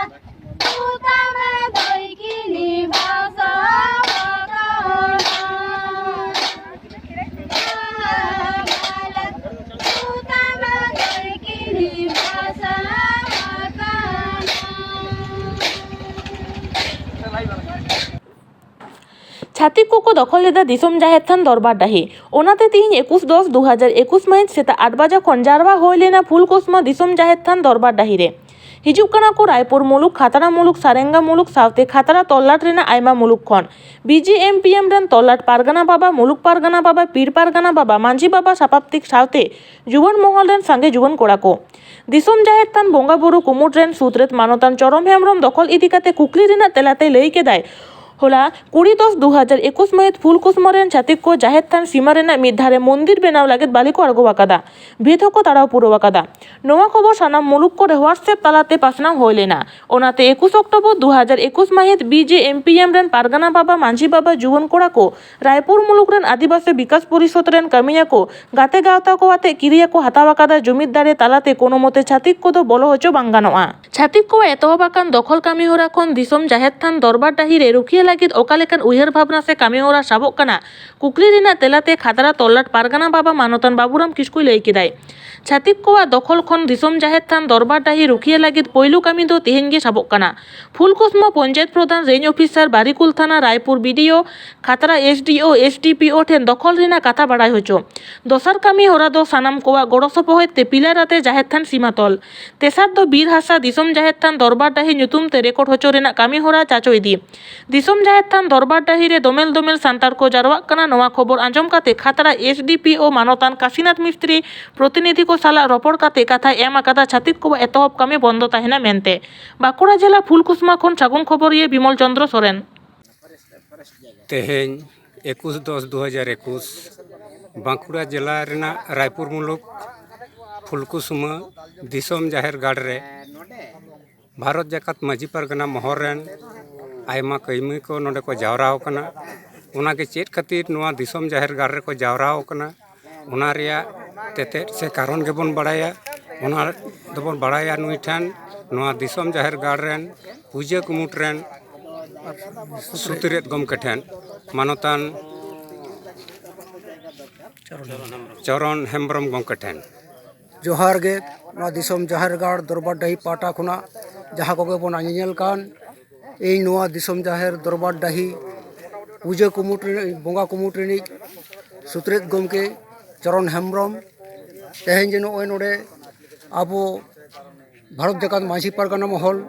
ᱪᱷᱟᱹᱛᱤᱠ ᱠᱚᱠᱚ ᱫᱚᱠᱷᱚᱞ ᱞᱮᱫᱟ ᱫᱤᱥᱚᱢ ᱡᱟᱦᱮᱨ ᱛᱷᱟᱱ ᱫᱚᱨᱵᱟᱨ ᱰᱟᱹᱦᱤ᱾ ᱚᱱᱟᱛᱮ ᱛᱤᱦᱤᱧ ᱮᱠᱩᱥ ᱫᱚᱥ ᱫᱩ ᱦᱟᱡᱟᱨ ᱮᱠᱩᱥ ᱢᱟᱹᱦᱤᱛ ᱥᱮᱛᱟᱜ ᱟᱴ ᱵᱟᱡᱟ ᱠᱷᱚᱱ ᱡᱟᱨᱣᱟ ᱦᱩᱭ ᱞᱮᱱᱟ ᱯᱷᱩᱞᱠᱩᱥᱢᱟ ᱫᱤᱥᱚᱢ ᱡᱟᱦᱮᱨ ᱛᱷᱟᱱ ᱫᱚᱨᱵᱟᱨ ᱰᱟᱹᱦᱤ ᱨᱮ᱾ ᱦᱤᱡᱩᱜ ᱠᱟᱱᱟ ᱠᱚ ᱨᱟᱭᱯᱩᱨ ᱢᱩᱞᱩᱠ, ᱠᱷᱟᱛᱲᱟ ᱢᱩᱞᱩᱠ, ᱥᱟᱨᱮᱝᱜᱟ ᱢᱩᱞᱩᱠ ᱥᱟᱶᱛᱮ ᱠᱷᱟᱛᱲᱟ ᱛᱚᱞᱞᱟᱴ ᱨᱮᱱᱟᱜ ᱟᱭᱢᱟ ᱢᱩᱞᱩᱠ ᱠᱷᱚᱱ᱾ ᱵᱤ ᱡᱤ ᱮᱢ ᱯᱤ ᱮᱢ ᱨᱮᱱ ᱛᱚᱞᱞᱟᱴ ᱯᱟᱨᱜᱟᱱᱟ ᱵᱟᱵᱟ, ᱢᱩᱞᱩᱠ ᱯᱟᱨᱜᱟᱱᱟ ᱵᱟᱵᱟ, ᱯᱤᱲ ᱯᱟᱨᱜᱟᱱᱟ ᱵᱟᱵᱟ, ᱢᱟᱹᱡᱷᱤ ᱵᱟᱵᱟ ᱥᱟᱯᱟᱵᱛᱤᱠ ᱥᱟᱶᱛᱮ ᱡᱩᱣᱟᱹᱱ ᱢᱚᱦᱚᱞ ᱨᱮᱱ ᱥᱟᱸᱜᱮ ᱡᱩᱣᱟᱹᱱ ᱠᱚᱲᱟ ᱠᱚ᱾ ᱫᱤᱥᱚᱢ ᱡᱟᱦᱮᱨ ᱛᱷᱟᱱ ᱵᱚᱸᱜᱟ ᱵᱩᱨᱩ ᱠᱩᱢᱩᱴ ᱨᱮᱱ ᱥᱩᱛᱨᱮᱛ ᱢᱟᱱᱚᱛᱟᱱ ᱪᱚᱨᱚᱢ ᱦᱮᱢᱵᱨᱚᱢ ᱫᱚᱠᱷᱚᱞ ᱤᱫᱤ ᱠᱟᱛᱮ ᱠᱩᱠᱞᱤ ᱨᱮᱱᱟᱜ ᱛᱮᱞᱟᱛᱮ ᱞᱟᱹᱭ ᱠᱮᱫᱟᱭ, ᱦᱚᱞᱟ ᱠᱩᱲᱤ ᱫᱚᱥ ᱫᱩ ᱦᱟᱡᱟᱨ ᱮᱠᱩᱥ ᱢᱟᱹᱦᱤᱛ ᱯᱷᱩᱞᱠᱩᱥᱢᱟᱹ ᱨᱮᱱ ᱪᱷᱟᱹᱛᱤᱠ ᱠᱚ ᱡᱟᱦᱮᱨ ᱛᱷᱟᱱ ᱥᱤᱢᱟᱹ ᱨᱮᱱᱟᱜ ᱢᱤᱫ ᱫᱷᱟᱨᱮ ᱢᱚᱱᱫᱤᱨ ᱵᱮᱱᱟᱣ ᱞᱟᱹᱜᱤᱫ ᱵᱟᱹᱞᱤ ᱠᱚ ᱟᱬᱜᱚ ᱟᱠᱟᱫᱟ, ᱵᱷᱤᱛ ᱦᱚᱸᱠᱚ ᱛᱟᱲᱟᱣ ᱯᱩᱨᱟᱹᱣ ᱟᱠᱟᱫᱟ᱾ ᱱᱚᱣᱟ ᱠᱷᱚᱵᱚᱨ ᱥᱟᱱᱟᱢ ᱢᱩᱞᱩᱠ ᱠᱚᱨᱮ WhatsApp ᱛᱟᱞᱟᱛᱮ ᱯᱟᱥᱱᱟᱣ ᱦᱩᱭ ᱞᱮᱱᱟ᱾ ᱚᱱᱟᱛᱮ ᱮᱠᱩᱥ ᱚᱠᱴᱳᱵᱚᱨ ᱫᱩ ᱦᱟᱡᱟᱨ ᱮᱠᱩᱥ ᱢᱟᱹᱦᱤᱛ B J M P M ᱨᱮᱱ ᱯᱟᱨᱜᱟᱱᱟ ᱵᱟᱵᱟ, ᱢᱟᱹᱡᱷᱤ ᱵᱟᱵᱟ, ᱡᱩᱣᱟᱹᱱ ᱠᱚᱲᱟ ᱠᱚ, ᱨᱟᱭᱯᱩᱨ ᱢᱩᱞᱩᱠ ᱨᱮᱱ ᱟᱹᱫᱤᱵᱟᱹᱥᱤ ᱵᱤᱠᱟᱥ ᱯᱚᱨᱤᱥᱚᱫᱽ ᱨᱮᱱ ᱠᱟᱹᱢᱤᱭᱟᱹ ᱠᱚ, ᱜᱟᱛᱮ ᱜᱟᱶᱛᱟ ᱠᱚ ᱟᱛᱮ ᱠᱤᱨᱤᱭᱟ ᱠᱚ ᱦᱟᱛᱟᱣ ᱟᱠᱟᱫᱟ᱾ ᱡᱩᱢᱤᱫ ᱫᱟᱲᱮ ᱛᱟᱞᱟᱛᱮ ᱠᱳᱱᱳ ᱢᱚᱛᱮ ᱪᱷᱟᱹᱛᱤᱠ ᱠᱚᱫᱚ ᱵᱚᱞᱚ ᱦᱚᱪᱚ ᱵᱟᱝ ᱜᱟᱱᱚᱜᱼᱟ᱾ ᱪᱷᱟᱹᱛᱤᱠ ᱠᱚᱣᱟᱜ ᱮᱛᱚᱦᱚᱵ ᱟᱠᱟᱱ ᱫᱚᱠᱷᱚᱞ ᱠᱟᱹᱢᱤ ᱦᱚᱨᱟ ᱠᱷᱚᱱ ᱫᱤᱥᱚᱢ ᱡᱟᱦᱮᱨ ᱛᱷᱟᱱ ᱫᱚᱨᱵᱟᱨ ᱰᱟᱹᱦᱤ ᱨᱮ ᱨᱩᱠᱷᱤᱭᱟᱹ ᱞᱟᱹᱜᱤᱫ ᱚᱠᱟ ᱞᱮᱠᱟᱱ ᱩᱭᱦᱟᱹᱨ ᱵᱷᱟᱵᱽᱱᱟ ᱥᱮ ᱠᱟᱹᱢᱤ ᱦᱚᱨᱟ ᱥᱟᱵᱚᱜ ᱠᱟᱱᱟ, ᱠᱩᱠᱞᱤ ᱨᱮᱱᱟᱜ ᱛᱮᱞᱟᱛᱮ ᱠᱷᱟᱛᱲᱟ ᱛᱚᱞᱞᱟᱴ ᱯᱟᱨᱜᱟᱱᱟ ᱵᱟᱵᱟ ᱢᱟᱱᱚᱛᱟᱱ ᱵᱟᱵᱩᱨᱟᱢ ᱠᱤᱥᱠᱩᱭ ᱞᱟᱹᱭ ᱠᱮᱫᱟᱭ, ᱪᱷᱟᱹᱛᱤᱠ ᱠᱚᱣᱟᱜ ᱫᱚᱠᱷᱚᱞ ᱠᱷᱚᱱ ᱫᱤᱥᱚᱢ ᱡᱟᱦᱮᱨ ᱛᱷᱟᱱ ᱫᱚᱨᱵᱟᱨ ᱰᱟᱹᱦᱤ ᱨᱩᱠᱷᱤᱭᱟᱹ ᱞᱟᱹᱜᱤᱫ ᱯᱳᱭᱞᱳ ᱠᱟᱹᱢᱤ ᱫᱚ ᱛᱮᱦᱮᱧ ᱜᱮ ᱥᱟᱵᱚᱜ ᱠᱟᱱᱟ᱾ ᱯᱷᱩᱞᱠᱩᱥᱢᱟ ᱯᱚᱧᱪᱟᱭᱮᱛ ᱯᱨᱚᱫᱷᱟᱱ, ᱨᱮᱧᱡᱽ ᱚᱯᱷᱤᱥᱟᱨ, ᱵᱟᱨᱤᱠᱩᱞ ᱛᱷᱟᱱᱟ, ᱨᱟᱭᱯᱩᱨ ᱵᱤ ᱰᱤ ᱳ, ᱠᱷᱟᱛᱲᱟ ᱮᱥ ᱰᱤ ᱳ, ᱮᱥ ᱰᱤ ᱯᱤ ᱳ ᱴᱷᱮᱱ ᱫᱚᱠᱷᱚᱞ ᱨᱮᱱᱟᱜ ᱠᱟᱛᱷᱟ ᱵᱟᱲᱟᱭ ᱦᱚᱪᱚ᱾ ᱫᱚᱥᱟᱨ ᱠᱟᱹᱢᱤ ᱦᱚᱨᱟ ᱫᱚ ᱥᱟᱱᱟᱢ ᱠᱚᱣᱟᱜ ᱜᱚᱲᱚ ᱥᱚᱯᱚᱦᱚᱫ ᱛᱮ ᱯᱤᱞᱟᱨ ᱟᱛᱮ ᱡᱟᱦᱮᱨ ᱛᱷᱟᱱ ᱥᱤᱢᱟ ᱛᱚᱞ᱾ ᱛᱮᱥᱟᱨ ᱫᱚ ᱵᱤᱨ ᱦᱟᱥᱟ ᱫᱤᱥᱚᱢ ᱡᱟᱦᱮᱨ ᱛᱷᱟᱱ ᱫᱚᱨᱵᱟᱨ ᱰᱟᱹᱦᱤ ᱧᱩᱛᱩᱢ ᱛᱮ ᱨᱮᱠᱚᱨᱰ ᱦᱚᱪᱚ ᱨᱮᱱᱟᱜ ᱠᱟᱹᱢᱤ ᱦᱚᱨᱟ ᱪᱟᱪᱚ ᱤᱫᱤ᱾ ᱫᱤᱥᱚᱢ ᱡᱟᱦᱮᱨ ᱛᱷᱟᱱ ᱫᱚᱨᱵᱟᱨ ᱰᱟᱹᱦᱤ ᱨᱮ ᱫᱚᱢᱮᱞ ᱫᱚᱢᱮᱞ ᱥᱟᱱᱛᱟᱲ ᱠᱚ ᱡᱟᱨᱣᱟᱜ ᱠᱟᱱᱟ᱾ ᱱᱚᱣᱟ ᱠᱷᱚᱵᱚᱨ ᱟᱸᱡᱚᱢ ᱠᱟᱛᱮ ᱠᱷᱟᱛᱲᱟ ᱮᱥ ᱰᱤ ᱯᱤ ᱳ ᱢᱟᱱᱚᱛᱟᱱ ᱠᱟᱥᱤᱱᱟᱛᱷ ᱢᱤᱥᱛᱨᱤ ᱯᱨᱚᱛᱤᱱᱤᱫᱷᱤ ᱠᱚ ᱥᱟᱞᱟᱜ ᱨᱚᱯᱚᱲ ᱠᱟᱛᱮ ᱠᱟᱛᱷᱟᱭ ᱮᱢ ᱟᱠᱟᱫᱟ, ᱪᱷᱟᱹᱛᱤᱠ ᱠᱚᱣᱟᱜ ᱮᱛᱚᱦᱚᱵ ᱠᱟᱹᱢᱤ ᱵᱚᱱᱫᱚ ᱛᱟᱦᱮᱱᱟ ᱢᱮᱱᱛᱮ᱾ ᱵᱟᱸᱠᱩᱲᱟ ᱡᱮᱞᱟ ᱯᱷᱩᱞᱠᱩᱥᱢᱟ ᱠᱷᱚᱱ ᱥᱟᱹᱜᱩᱱ ᱠᱷᱚᱵᱚᱨᱤᱭᱟᱹ ᱵᱤᱢᱚᱞ ᱪᱚᱸᱫᱽᱨᱚ ᱥᱚᱨᱮᱱ᱾ ᱛᱮᱦᱮᱧ ᱮᱠᱩᱥ ᱫᱚᱥ ᱫᱩ ᱦᱟᱡᱟᱨ ᱮᱠᱩᱥ, ᱵᱟᱸᱠᱩᱲᱟ ᱡᱮᱞᱟ ᱨᱮᱱᱟᱜ ᱨᱟᱭᱯᱩᱨ ᱢᱩᱞᱩᱠ ᱯᱷᱩᱞᱠᱩᱥᱢᱟᱹ ᱫᱤᱥᱚᱢ ᱡᱟᱦᱮᱨ ᱜᱟᱲ ᱨᱮ ᱵᱷᱟᱨᱚᱛ ᱡᱟᱠᱟᱛ ᱢᱟᱹᱡᱷᱤ ᱯᱟᱨᱜᱟᱱᱟ ᱢᱚᱦᱚᱞ ᱨᱮᱱ ᱟᱭᱢᱟ ᱠᱟᱹᱢᱤ ᱠᱚ ᱱᱚᱰᱮ ᱠᱚ ᱡᱟᱣᱨᱟ ᱟᱠᱟᱱᱟ᱾ ᱚᱱᱟᱜᱮ ᱪᱮᱫ ᱠᱷᱟᱹᱛᱤᱨ ᱱᱚᱣᱟ ᱫᱤᱥᱚᱢ ᱡᱟᱦᱮᱨ ᱜᱟᱲ ᱨᱮᱠᱚ ᱡᱟᱣᱨᱟ ᱟᱠᱟᱱᱟ, ᱚᱱᱟ ᱨᱮᱭᱟᱜ ᱛᱮᱛᱮᱫ ᱥᱮ ᱠᱟᱨᱚᱱ ᱜᱮᱵᱚᱱ ᱵᱟᱲᱟᱭᱟ᱾ ᱚᱱᱟ ᱫᱚᱵᱚᱱ ᱵᱟᱲᱟᱭᱟ ᱱᱩᱭ ᱴᱷᱮᱱ, ᱱᱚᱣᱟ ᱫᱤᱥᱚᱢ ᱡᱟᱦᱮᱨ ᱜᱟᱲ ᱨᱮᱱ ᱯᱩᱡᱟᱹ ᱠᱩᱢᱩᱴ ᱨᱮᱱ ᱥᱩᱛᱨᱮᱛ ᱜᱚᱢᱠᱮ ᱴᱷᱮᱱ, ᱢᱟᱱᱚᱛᱟᱱ ᱪᱚᱨᱚᱱ ᱦᱮᱢᱵᱨᱚᱢ ᱜᱚᱢᱠᱮ ᱴᱷᱮᱱ᱾ ᱡᱚᱦᱟᱨ ᱜᱮ᱾ ᱱᱚᱣᱟ ᱫᱤᱥᱚᱢ ᱡᱟᱦᱮᱨ ᱜᱟᱲ ᱫᱚᱨᱵᱟᱨ ᱰᱟᱹᱦᱤ ᱯᱟᱦᱴᱟ ᱠᱷᱚᱱᱟᱜ ᱡᱟᱦᱟᱸ ᱠᱚᱜᱮ ᱵᱚᱱ ᱧᱮᱧᱮᱞ ᱠᱟᱱ, ᱤᱧ ᱱᱚᱣᱟ ᱫᱤᱥᱚᱢ ᱡᱟᱦᱮᱨ ᱫᱚᱨᱵᱟᱨ ᱰᱟᱹᱦᱤ ᱯᱩᱡᱟᱹ ᱠᱩᱢᱩᱴ ᱨᱤᱱᱤᱡ, ᱵᱚᱸᱜᱟ ᱠᱩᱢᱩᱴ ᱨᱤᱱᱤᱡ ᱥᱩᱛᱨᱮᱛ ᱜᱚᱢᱠᱮ ᱪᱚᱨᱚᱱ ᱦᱮᱢᱵᱨᱚᱢ᱾ ᱛᱮᱦᱮᱧ ᱡᱮ ᱱᱚᱜᱼᱚᱭ ᱱᱚᱰᱮ ᱟᱵᱚ ᱵᱷᱟᱨᱚᱛ ᱡᱟᱠᱟᱛ ᱢᱟᱹᱡᱷᱤ ᱯᱟᱨᱜᱟᱱᱟ ᱢᱚᱦᱚᱞ,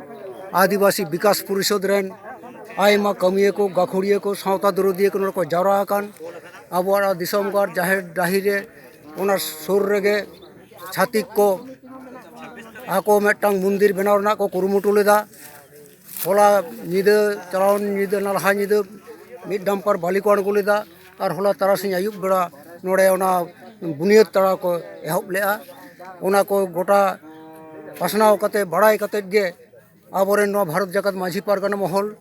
ᱟᱹᱫᱤᱵᱟᱹᱥᱤ ᱵᱤᱠᱟᱥ ᱯᱚᱨᱤᱥᱚᱫᱽ ᱨᱮᱱ ᱟᱭᱢᱟ ᱠᱟᱹᱢᱤᱭᱟᱹ ᱠᱚ, ᱜᱟᱹᱠᱷᱩᱲᱤᱭᱟᱹ ᱠᱚ, ᱥᱟᱶᱛᱟ ᱫᱚᱨᱚᱫᱤᱭᱟᱹ ᱠᱚ ᱱᱚᱰᱮ ᱠᱚ ᱡᱟᱣᱨᱟ ᱟᱠᱟᱱ᱾ ᱟᱵᱚᱣᱟᱜ ᱫᱤᱥᱚᱢ ᱜᱟᱲ ᱡᱟᱦᱮᱨ ᱰᱟᱹᱦᱤ ᱨᱮ, ᱚᱱᱟ ᱥᱩᱨ ᱨᱮᱜᱮ ᱪᱷᱟᱹᱛᱤᱠ ᱠᱚ ᱟᱠᱚ ᱢᱤᱫᱴᱟᱝ ᱢᱚᱱᱫᱤᱨ ᱵᱮᱱᱟᱣ ᱨᱮᱱᱟᱜ ᱠᱚ ᱠᱩᱨᱩᱢᱩᱴᱩ ᱞᱮᱫᱟ᱾ ᱦᱚᱞᱟ ᱧᱤᱫᱟᱹ, ᱪᱟᱞᱟᱣᱮᱱ ᱧᱤᱫᱟᱹ, ᱱᱟᱞᱦᱟ ᱧᱤᱫᱟᱹ ᱢᱤᱫ ᱰᱟᱢᱯᱟᱨ ᱵᱟᱞᱤ ᱠᱚ ᱟᱬᱜᱚ ᱞᱮᱫᱟ᱾ ᱟᱨ ᱦᱚᱞᱟ ᱛᱟᱨᱟᱥᱤᱧ ᱟᱹᱭᱩᱵ ᱵᱮᱲᱟ ᱱᱚᱰᱮ ᱚᱱᱟ ᱵᱩᱱᱤᱭᱟᱹᱫ ᱛᱟᱲᱟ ᱠᱚ ᱮᱦᱚᱵ ᱞᱮᱫᱼᱟ᱾ ᱚᱱᱟ ᱠᱚ ᱜᱚᱴᱟ ᱯᱟᱥᱱᱟᱣ ᱠᱟᱛᱮ, ᱵᱟᱲᱟᱭ ᱠᱟᱛᱮ ᱜᱮ ᱟᱵᱚᱨᱮᱱ ᱱᱚᱣᱟ ᱵᱷᱟᱨᱚᱛ ᱡᱟᱠᱟᱛ ᱢᱟᱹᱡᱷᱤ ᱯᱟᱨᱜᱟᱱᱟ ᱢᱚᱦᱚᱞ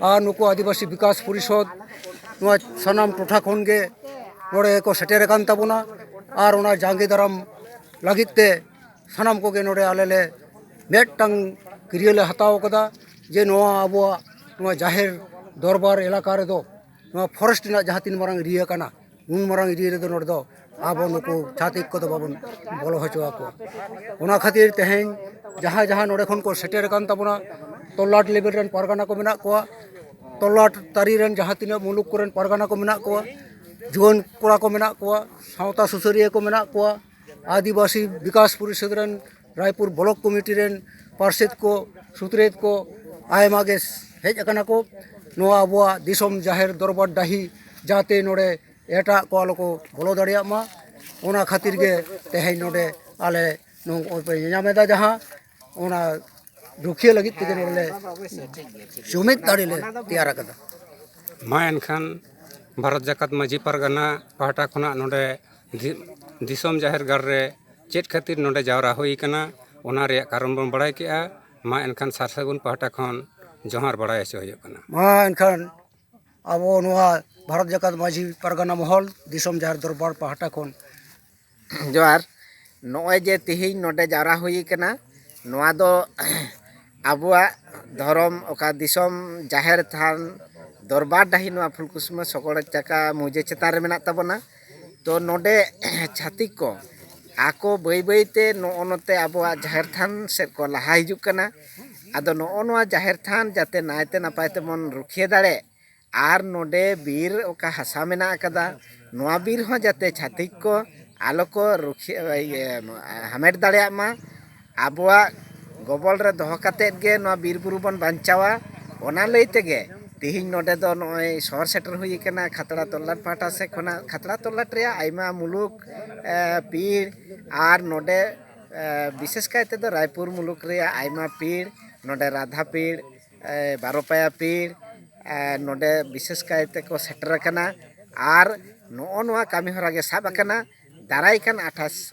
ᱟᱨ ᱱᱩᱠᱩ ᱟᱹᱫᱤᱵᱟᱹᱥᱤ ᱵᱤᱠᱟᱥ ᱯᱚᱨᱤᱥᱚᱫᱽ ᱱᱚᱣᱟ ᱥᱟᱱᱟᱢ ᱴᱚᱴᱷᱟ ᱠᱷᱚᱱ ᱜᱮ ᱱᱚᱰᱮ ᱠᱚ ᱥᱮᱴᱮᱨ ᱟᱠᱟᱱ ᱛᱟᱵᱚᱱᱟ᱾ ᱟᱨ ᱚᱱᱟ ᱡᱟᱸᱜᱮ ᱫᱟᱨᱟᱢ ᱞᱟᱹᱜᱤᱫ ᱛᱮ ᱥᱟᱱᱟᱢ ᱠᱚᱜᱮ ᱱᱚᱰᱮ ᱟᱞᱮ ᱞᱮ ᱢᱤᱫᱴᱟᱝ ᱠᱤᱨᱭᱟᱹ ᱞᱮ ᱦᱟᱛᱟᱣ ᱠᱟᱫᱟ ᱡᱮ ᱱᱚᱣᱟ ᱟᱵᱚᱣᱟᱜ ᱱᱚᱣᱟ ᱡᱟᱦᱮᱨ ᱫᱚᱨᱵᱟᱨ ᱮᱞᱟᱠᱟ ᱨᱮᱫᱚ ᱱᱚᱣᱟ ᱯᱷᱚᱨᱮᱥᱴ ᱨᱮᱱᱟᱜ ᱡᱟᱦᱟᱸ ᱛᱤᱱ ᱢᱟᱨᱟᱝ ᱮᱨᱤᱭᱟ ᱠᱟᱱᱟ, ᱩᱱ ᱢᱟᱨᱟᱝ ᱮᱨᱤᱭᱟ ᱨᱮᱫᱚ ᱱᱚᱰᱮ ᱫᱚ ᱟᱵᱚ ᱱᱩᱠᱩ ᱪᱷᱟᱹᱛᱤᱠ ᱠᱚᱫᱚ ᱵᱟᱵᱚᱱ ᱵᱚᱞᱚ ᱦᱚᱪᱚ ᱟᱠᱚᱣᱟ᱾ ᱚᱱᱟ ᱠᱷᱟᱹᱛᱤᱨ ᱛᱮᱦᱮᱧ ᱡᱟᱦᱟᱸ ᱡᱟᱦᱟᱸ ᱱᱚᱰᱮ ᱠᱷᱚᱱ ᱠᱚ ᱥᱮᱴᱮᱨ ᱟᱠᱟᱱ ᱛᱟᱵᱚᱱᱟ, ᱛᱚᱞᱞᱟᱴ ᱞᱮᱵᱮᱞ ᱨᱮᱱ ᱯᱟᱨᱜᱟᱱᱟ ᱠᱚ ᱢᱮᱱᱟᱜ ᱠᱚᱣᱟ, ᱛᱚᱞᱞᱟᱴ ᱛᱟᱹᱨᱤ ᱨᱮᱱ ᱡᱟᱦᱟᱸ ᱛᱤᱱᱟᱹᱜ ᱢᱩᱞᱩᱠ ᱠᱚᱨᱮᱱ ᱯᱟᱨᱜᱟᱱᱟ ᱠᱚ ᱢᱮᱱᱟᱜ ᱠᱚᱣᱟ, ᱡᱩᱣᱟᱹᱱ ᱠᱚᱲᱟ ᱠᱚ ᱢᱮᱱᱟᱜ ᱠᱚᱣᱟ, ᱥᱟᱶᱛᱟ ᱥᱩᱥᱟᱹᱨᱤᱭᱟᱹ ᱠᱚ ᱢᱮᱱᱟᱜ ᱠᱚᱣᱟ, ᱟᱹᱫᱤᱵᱟᱹᱥᱤ ᱵᱤᱠᱟᱥ ᱯᱚᱨᱤᱥᱚᱫᱽ ᱨᱮᱱ ᱨᱟᱭᱯᱩᱨ ᱵᱞᱚᱠ ᱠᱚᱢᱤᱴᱤ ᱨᱮᱱ ᱯᱟᱨᱥᱮᱛ ᱠᱚ, ᱥᱩᱛᱨᱮᱛ ᱠᱚ ᱟᱭᱢᱟ ᱜᱮ ᱦᱮᱡ ᱟᱠᱟᱱᱟ ᱠᱚ᱾ ᱱᱚᱣᱟ ᱟᱵᱚᱣᱟᱜ ᱫᱤᱥᱚᱢ ᱡᱟᱦᱮᱨ ᱫᱚᱨᱵᱟᱨ ᱰᱟᱹᱦᱤ ᱡᱟᱛᱮ ᱱᱚᱰᱮ ᱮᱴᱟᱜ ᱠᱚ ᱟᱞᱚ ᱠᱚ ᱵᱚᱞᱚ ᱫᱟᱲᱮᱭᱟᱜ ᱢᱟ, ᱚᱱᱟ ᱠᱷᱟᱹᱛᱤᱨ ᱜᱮ ᱛᱮᱦᱮᱧ ᱱᱚᱰᱮ ᱟᱞᱮ ᱱᱚᱜᱼᱚᱭ ᱯᱮ ᱧᱮᱧᱟᱢ ᱮᱫᱟ ᱡᱟᱦᱟᱸ, ᱚᱱᱟ ᱨᱩᱠᱷᱤᱭᱟᱹ ᱞᱟᱹᱜᱤᱫ ᱛᱮᱜᱮ ᱱᱚᱰᱮ ᱞᱮ ᱡᱩᱢᱤᱫ ᱫᱟᱲᱮ ᱞᱮ ᱛᱮᱭᱟᱨ ᱟᱠᱟᱫᱟ᱾ ᱢᱟ ᱮᱱᱠᱷᱟᱱ ᱵᱷᱟᱨᱚᱛ ᱡᱟᱠᱟᱛ ᱢᱟᱹᱡᱷᱤ ᱯᱟᱨᱜᱟᱱᱟ ᱯᱟᱦᱴᱟ ᱠᱷᱚᱱᱟᱜ ᱱᱚᱰᱮ ᱫᱤ- ᱫᱤᱥᱚᱢ ᱡᱟᱦᱮᱨ ᱜᱟᱲ ᱨᱮ ᱪᱮᱫ ᱠᱷᱟᱹᱛᱤᱨ ᱱᱚᱰᱮ ᱡᱟᱣᱨᱟ ᱦᱩᱭ ᱟᱠᱟᱱᱟ, ᱚᱱᱟ ᱨᱮᱭᱟᱜ ᱠᱟᱨᱚᱱ ᱵᱚᱱ ᱵᱟᱲᱟᱭ ᱠᱮᱜᱼᱟ᱾ ᱢᱟ ᱮᱱᱠᱷᱟᱱ ᱥᱟᱨ ᱥᱟᱹᱜᱩᱱ ᱯᱟᱦᱴᱟ ᱠᱷᱚᱱ ᱡᱚᱦᱟᱨ ᱵᱟᱲᱟᱭ ᱦᱚᱪᱚ ᱦᱩᱭᱩᱜ ᱠᱟᱱᱟ᱾ ᱢᱟ ᱮᱱᱠᱷᱟᱱ ᱟᱵᱚ ᱱᱚᱣᱟ ᱵᱷᱟᱨᱚᱛ ᱡᱟᱠᱟᱛ ᱢᱟᱹᱡᱷᱤ ᱯᱟᱨᱜᱟᱱᱟ ᱢᱚᱦᱚᱞ ᱫᱤᱥᱚᱢ ᱡᱟᱦᱮᱨ ᱫᱚᱨᱵᱟᱨ ᱯᱟᱦᱴᱟ ᱠᱷᱚᱱ ᱡᱚᱦᱟᱨ᱾ ᱱᱚᱜᱼᱚᱭ ᱡᱮ ᱛᱮᱦᱮᱧ ᱱᱚᱰᱮ ᱡᱟᱣᱨᱟ ᱦᱩᱭ ᱟᱠᱟᱱᱟ, ᱱᱚᱣᱟ ᱫᱚ ᱟᱵᱚᱣᱟᱜ ᱫᱷᱚᱨᱚᱢ ᱚᱠᱟ ᱫᱤᱥᱚᱢ ᱡᱟᱦᱮᱨ ᱛᱷᱟᱱ ᱫᱚᱨᱵᱟᱨ ᱰᱟᱹᱦᱤ ᱱᱚᱣᱟ ᱯᱷᱩᱞᱠᱩᱥᱢᱟᱹ ᱥᱚᱠᱚᱲ ᱪᱟᱠᱟ ᱢᱩᱡᱟᱹ ᱪᱮᱛᱟᱱ ᱨᱮ ᱢᱮᱱᱟᱜ ᱛᱟᱵᱚᱱᱟ᱾ ᱛᱚ ᱱᱚᱰᱮ ᱪᱷᱟᱹᱛᱤᱠ ᱠᱚ ᱟᱠᱚ ᱵᱟᱹᱭ ᱵᱟᱹᱭᱛᱮ ᱱᱚᱜᱼᱚ ᱱᱚᱛᱮ ᱟᱵᱚᱣᱟᱜ ᱡᱟᱦᱮᱨ ᱛᱷᱟᱱ ᱥᱮᱫ ᱠᱚ ᱞᱟᱦᱟ ᱦᱤᱡᱩᱜ ᱠᱟᱱᱟ᱾ ᱟᱫᱚ ᱱᱚᱜᱼᱚ ᱱᱚᱣᱟ ᱡᱟᱦᱮᱨ ᱛᱷᱟᱱ ᱡᱟᱛᱮ ᱱᱟᱭᱛᱮ ᱱᱟᱯᱟᱭ ᱛᱮᱵᱚᱱ ᱨᱩᱠᱷᱤᱭᱟᱹ ᱫᱟᱲᱮᱜ, ᱟᱨ ᱱᱚᱰᱮ ᱵᱤᱨ ᱚᱠᱟ ᱦᱟᱥᱟ ᱢᱮᱱᱟᱜ ᱟᱠᱟᱫᱟ, ᱱᱚᱣᱟ ᱵᱤᱨ ᱦᱚᱸ ᱡᱟᱛᱮ ᱪᱷᱟᱹᱛᱤᱠ ᱠᱚ ᱟᱞᱚ ᱠᱚ ᱨᱩᱠᱷᱤᱭᱟᱹ ᱤᱭᱟᱹ ᱦᱟᱢᱮᱴ ᱫᱟᱲᱮᱭᱟᱜ ᱢᱟ᱾ ᱟᱵᱚᱣᱟᱜ ᱜᱚᱵᱚᱞ ᱨᱮ ᱫᱚᱦᱚ ᱠᱟᱛᱮᱫ ᱜᱮ ᱱᱚᱣᱟ ᱵᱤᱨ ᱵᱩᱨᱩ ᱵᱚᱱ ᱵᱟᱧᱪᱟᱣᱟ᱾ ᱚᱱᱟ ᱞᱟᱹᱭ ᱛᱮᱜᱮ ᱛᱤᱦᱤᱧ ᱱᱚᱰᱮ ᱫᱚ ᱱᱚᱜᱼᱚᱭ ᱥᱚᱦᱚᱨ ᱥᱮᱴᱮᱨ ᱦᱩᱭ ᱟᱠᱟᱱᱟ ᱠᱷᱟᱛᱲᱟ ᱛᱚᱞᱞᱟᱴ ᱯᱟᱦᱴᱟ ᱥᱮᱫ ᱠᱷᱚᱱᱟᱜ᱾ ᱠᱷᱟᱛᱲᱟ ᱛᱚᱞᱞᱟᱴ ᱨᱮᱭᱟᱜ ᱟᱭᱢᱟ ᱢᱩᱞᱩᱠ, ᱮ, ᱯᱤᱲ ᱟᱨ ᱱᱚᱰᱮ, ᱮ, ᱵᱤᱥᱮᱥ ᱠᱟᱭ ᱛᱮᱫᱚ ᱨᱟᱭᱯᱩᱨ ᱢᱩᱞᱩᱠ ᱨᱮᱭᱟᱜ ᱟᱭᱢᱟ ᱯᱤᱲ, ᱱᱚᱰᱮ ᱨᱟᱫᱷᱟ ᱯᱤᱲ, ᱮ, ᱵᱟᱨᱚᱯᱟᱭᱟ ᱯᱤᱲ, ᱮ, ᱱᱚᱰᱮ ᱵᱤᱥᱮᱥ ᱠᱟᱭ ᱛᱮᱠᱚ ᱥᱮᱴᱮᱨ ᱟᱠᱟᱱᱟ᱾ ᱟᱨ ᱱᱚᱜᱼᱚ ᱱᱚᱣᱟ ᱠᱟᱹᱢᱤ ᱦᱚᱨᱟ ᱜᱮ ᱥᱟᱵ ᱟᱠᱟᱱᱟ᱾ ᱫᱟᱨᱟᱭ ᱠᱟᱱ ᱟᱴᱷᱟᱥ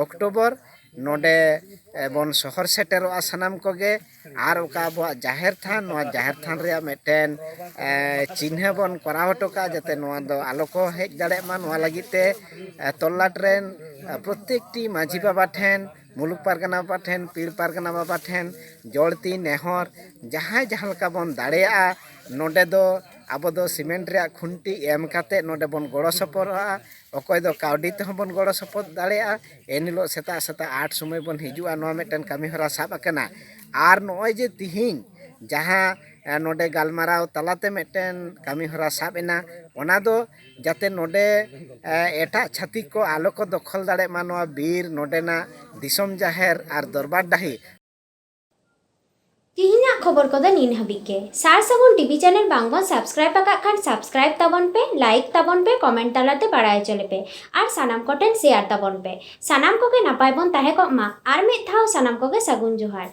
ᱚᱠᱴᱳᱵᱚᱨ ᱱᱚᱰᱮ, ᱮ, ᱵᱚᱱ ᱥᱚᱦᱚᱨ ᱥᱮᱴᱮᱨᱚᱜᱼᱟ ᱥᱟᱱᱟᱢ ᱠᱚᱜᱮ᱾ ᱟᱨ ᱚᱠᱟ ᱟᱵᱚᱣᱟᱜ ᱡᱟᱦᱮᱨ ᱛᱷᱟᱱ, ᱱᱚᱣᱟ ᱡᱟᱦᱮᱨ ᱛᱷᱟᱱ ᱨᱮᱭᱟᱜ ᱢᱤᱫᱴᱮᱱ, ᱮ, ᱪᱤᱱᱦᱟᱹ ᱵᱚᱱ ᱠᱚᱨᱟᱣ ᱦᱚᱴᱚ ᱠᱟᱜᱼᱟ, ᱡᱟᱛᱮ ᱱᱚᱣᱟ ᱫᱚ ᱟᱞᱚ ᱠᱚ ᱦᱮᱡ ᱫᱟᱲᱮᱭᱟᱜ ᱢᱟ᱾ ᱱᱚᱣᱟ ᱞᱟᱹᱜᱤᱫ ᱛᱮ, ᱮ, ᱛᱚᱞᱞᱟᱴ ᱨᱮᱱ, ᱮ, ᱯᱨᱚᱛᱮᱠᱴᱤ ᱢᱟᱹᱡᱷᱤ ᱵᱟᱵᱟ ᱴᱷᱮᱱ, ᱢᱩᱞᱩᱠ ᱯᱟᱨᱜᱟᱱᱟ ᱵᱟᱵᱟ ᱴᱷᱮᱱ, ᱯᱤᱲ ᱯᱟᱨᱜᱟᱱᱟ ᱵᱟᱵᱟ ᱴᱷᱮᱱ ᱡᱚᱲᱛᱤ ᱱᱮᱦᱚᱨ, ᱡᱟᱦᱟᱸᱭ ᱡᱟᱦᱟᱸ ᱞᱮᱠᱟ ᱵᱚᱱ ᱫᱟᱲᱮᱭᱟᱜᱼᱟ, ᱱᱚᱰᱮ ᱫᱚ ᱟᱵᱚ ᱫᱚ ᱥᱤᱢᱮᱱᱴ ᱨᱮᱭᱟᱜ ᱠᱷᱩᱱᱴᱤ ᱮᱢ ᱠᱟᱛᱮ ᱱᱚᱰᱮ ᱵᱚᱱ ᱜᱚᱲᱚ ᱥᱚᱯᱚᱦᱚᱫᱼᱟ᱾ ᱚᱠᱚᱭ ᱫᱚ ᱠᱟᱹᱣᱰᱤ ᱛᱮᱦᱚᱸ ᱵᱚᱱ ᱜᱚᱲᱚ ᱥᱚᱯᱚᱦᱚᱫ ᱫᱟᱲᱮᱭᱟᱜᱼᱟ᱾ ᱮᱱ ᱦᱤᱞᱳᱜ ᱥᱮᱛᱟᱜ ᱥᱮᱛᱟᱜ ᱟᱴ ᱥᱚᱢᱚᱭ ᱵᱚᱱ ᱦᱤᱡᱩᱜᱼᱟ, ᱱᱚᱣᱟ ᱢᱤᱫᱴᱮᱱ ᱠᱟᱹᱢᱤ ᱦᱚᱨᱟ ᱥᱟᱵ ᱟᱠᱟᱱᱟ᱾ ᱟᱨ ᱱᱚᱜᱼᱚᱭ ᱡᱮ ᱛᱤᱦᱤᱧ ᱡᱟᱦᱟᱸ, ᱮ, ᱱᱚᱰᱮ ᱜᱟᱞᱢᱟᱨᱟᱣ ᱛᱟᱞᱟᱛᱮ ᱢᱤᱫᱴᱮᱱ ᱠᱟᱹᱢᱤ ᱦᱚᱨᱟ ᱥᱟᱵ ᱮᱱᱟ, ᱚᱱᱟ ᱫᱚ ᱡᱟᱛᱮ ᱱᱚᱰᱮ, ᱮ, ᱮᱴᱟᱜ ᱪᱷᱟᱹᱛᱤᱠ ᱠᱚ ᱟᱞᱚ ᱠᱚ ᱫᱚᱠᱷᱚᱞ ᱫᱟᱲᱮᱭᱟᱜ ᱢᱟ ᱱᱚᱣᱟ ᱵᱤᱨ, ᱱᱚᱰᱮᱱᱟᱜ ᱫᱤᱥᱚᱢ ᱡᱟᱦᱮᱨ ᱟᱨ ᱫᱚᱨᱵᱟᱨ ᱰᱟᱹᱦᱤ᱾ ᱛᱤᱦᱤᱧᱟᱜ ᱠᱷᱚᱵᱚᱨ ᱠᱚᱫᱚ ᱱᱤᱱ ᱦᱟᱹᱵᱤᱡ ᱜᱮ᱾ ᱥᱟᱨ ᱥᱟᱹᱜᱩᱱ ᱴᱤᱵᱷᱤ ᱪᱮᱱᱮᱞ ᱵᱟᱝ ᱵᱚᱱ ᱥᱟᱵᱥᱠᱨᱟᱭᱤᱵ ᱟᱠᱟᱫ ᱠᱷᱟᱱ ᱥᱟᱵᱥᱠᱨᱟᱭᱤᱵ ᱛᱟᱵᱚᱱ ᱯᱮ, ᱞᱟᱭᱤᱠ ᱛᱟᱵᱚᱱ ᱯᱮ, ᱠᱚᱢᱮᱱᱴ ᱛᱟᱞᱟᱛᱮ ᱵᱟᱲᱟᱭ ᱦᱚᱪᱚ ᱞᱮᱯᱮ ᱟᱨ ᱥᱟᱱᱟᱢ ᱠᱚᱴᱷᱮᱱ ᱥᱮᱭᱟᱨ ᱛᱟᱵᱚᱱ ᱯᱮ᱾ ᱥᱟᱱᱟᱢ ᱠᱚᱜᱮ ᱱᱟᱯᱟᱭ ᱵᱚᱱ ᱛᱟᱦᱮᱸ ᱠᱚᱜ ᱢᱟ᱾ ᱟᱨ ᱢᱤᱫ ᱫᱷᱟᱣ ᱥᱟᱱᱟᱢ ᱠᱚᱜᱮ ᱥᱟᱹᱜᱩᱱ ᱡᱚᱦᱟᱨ᱾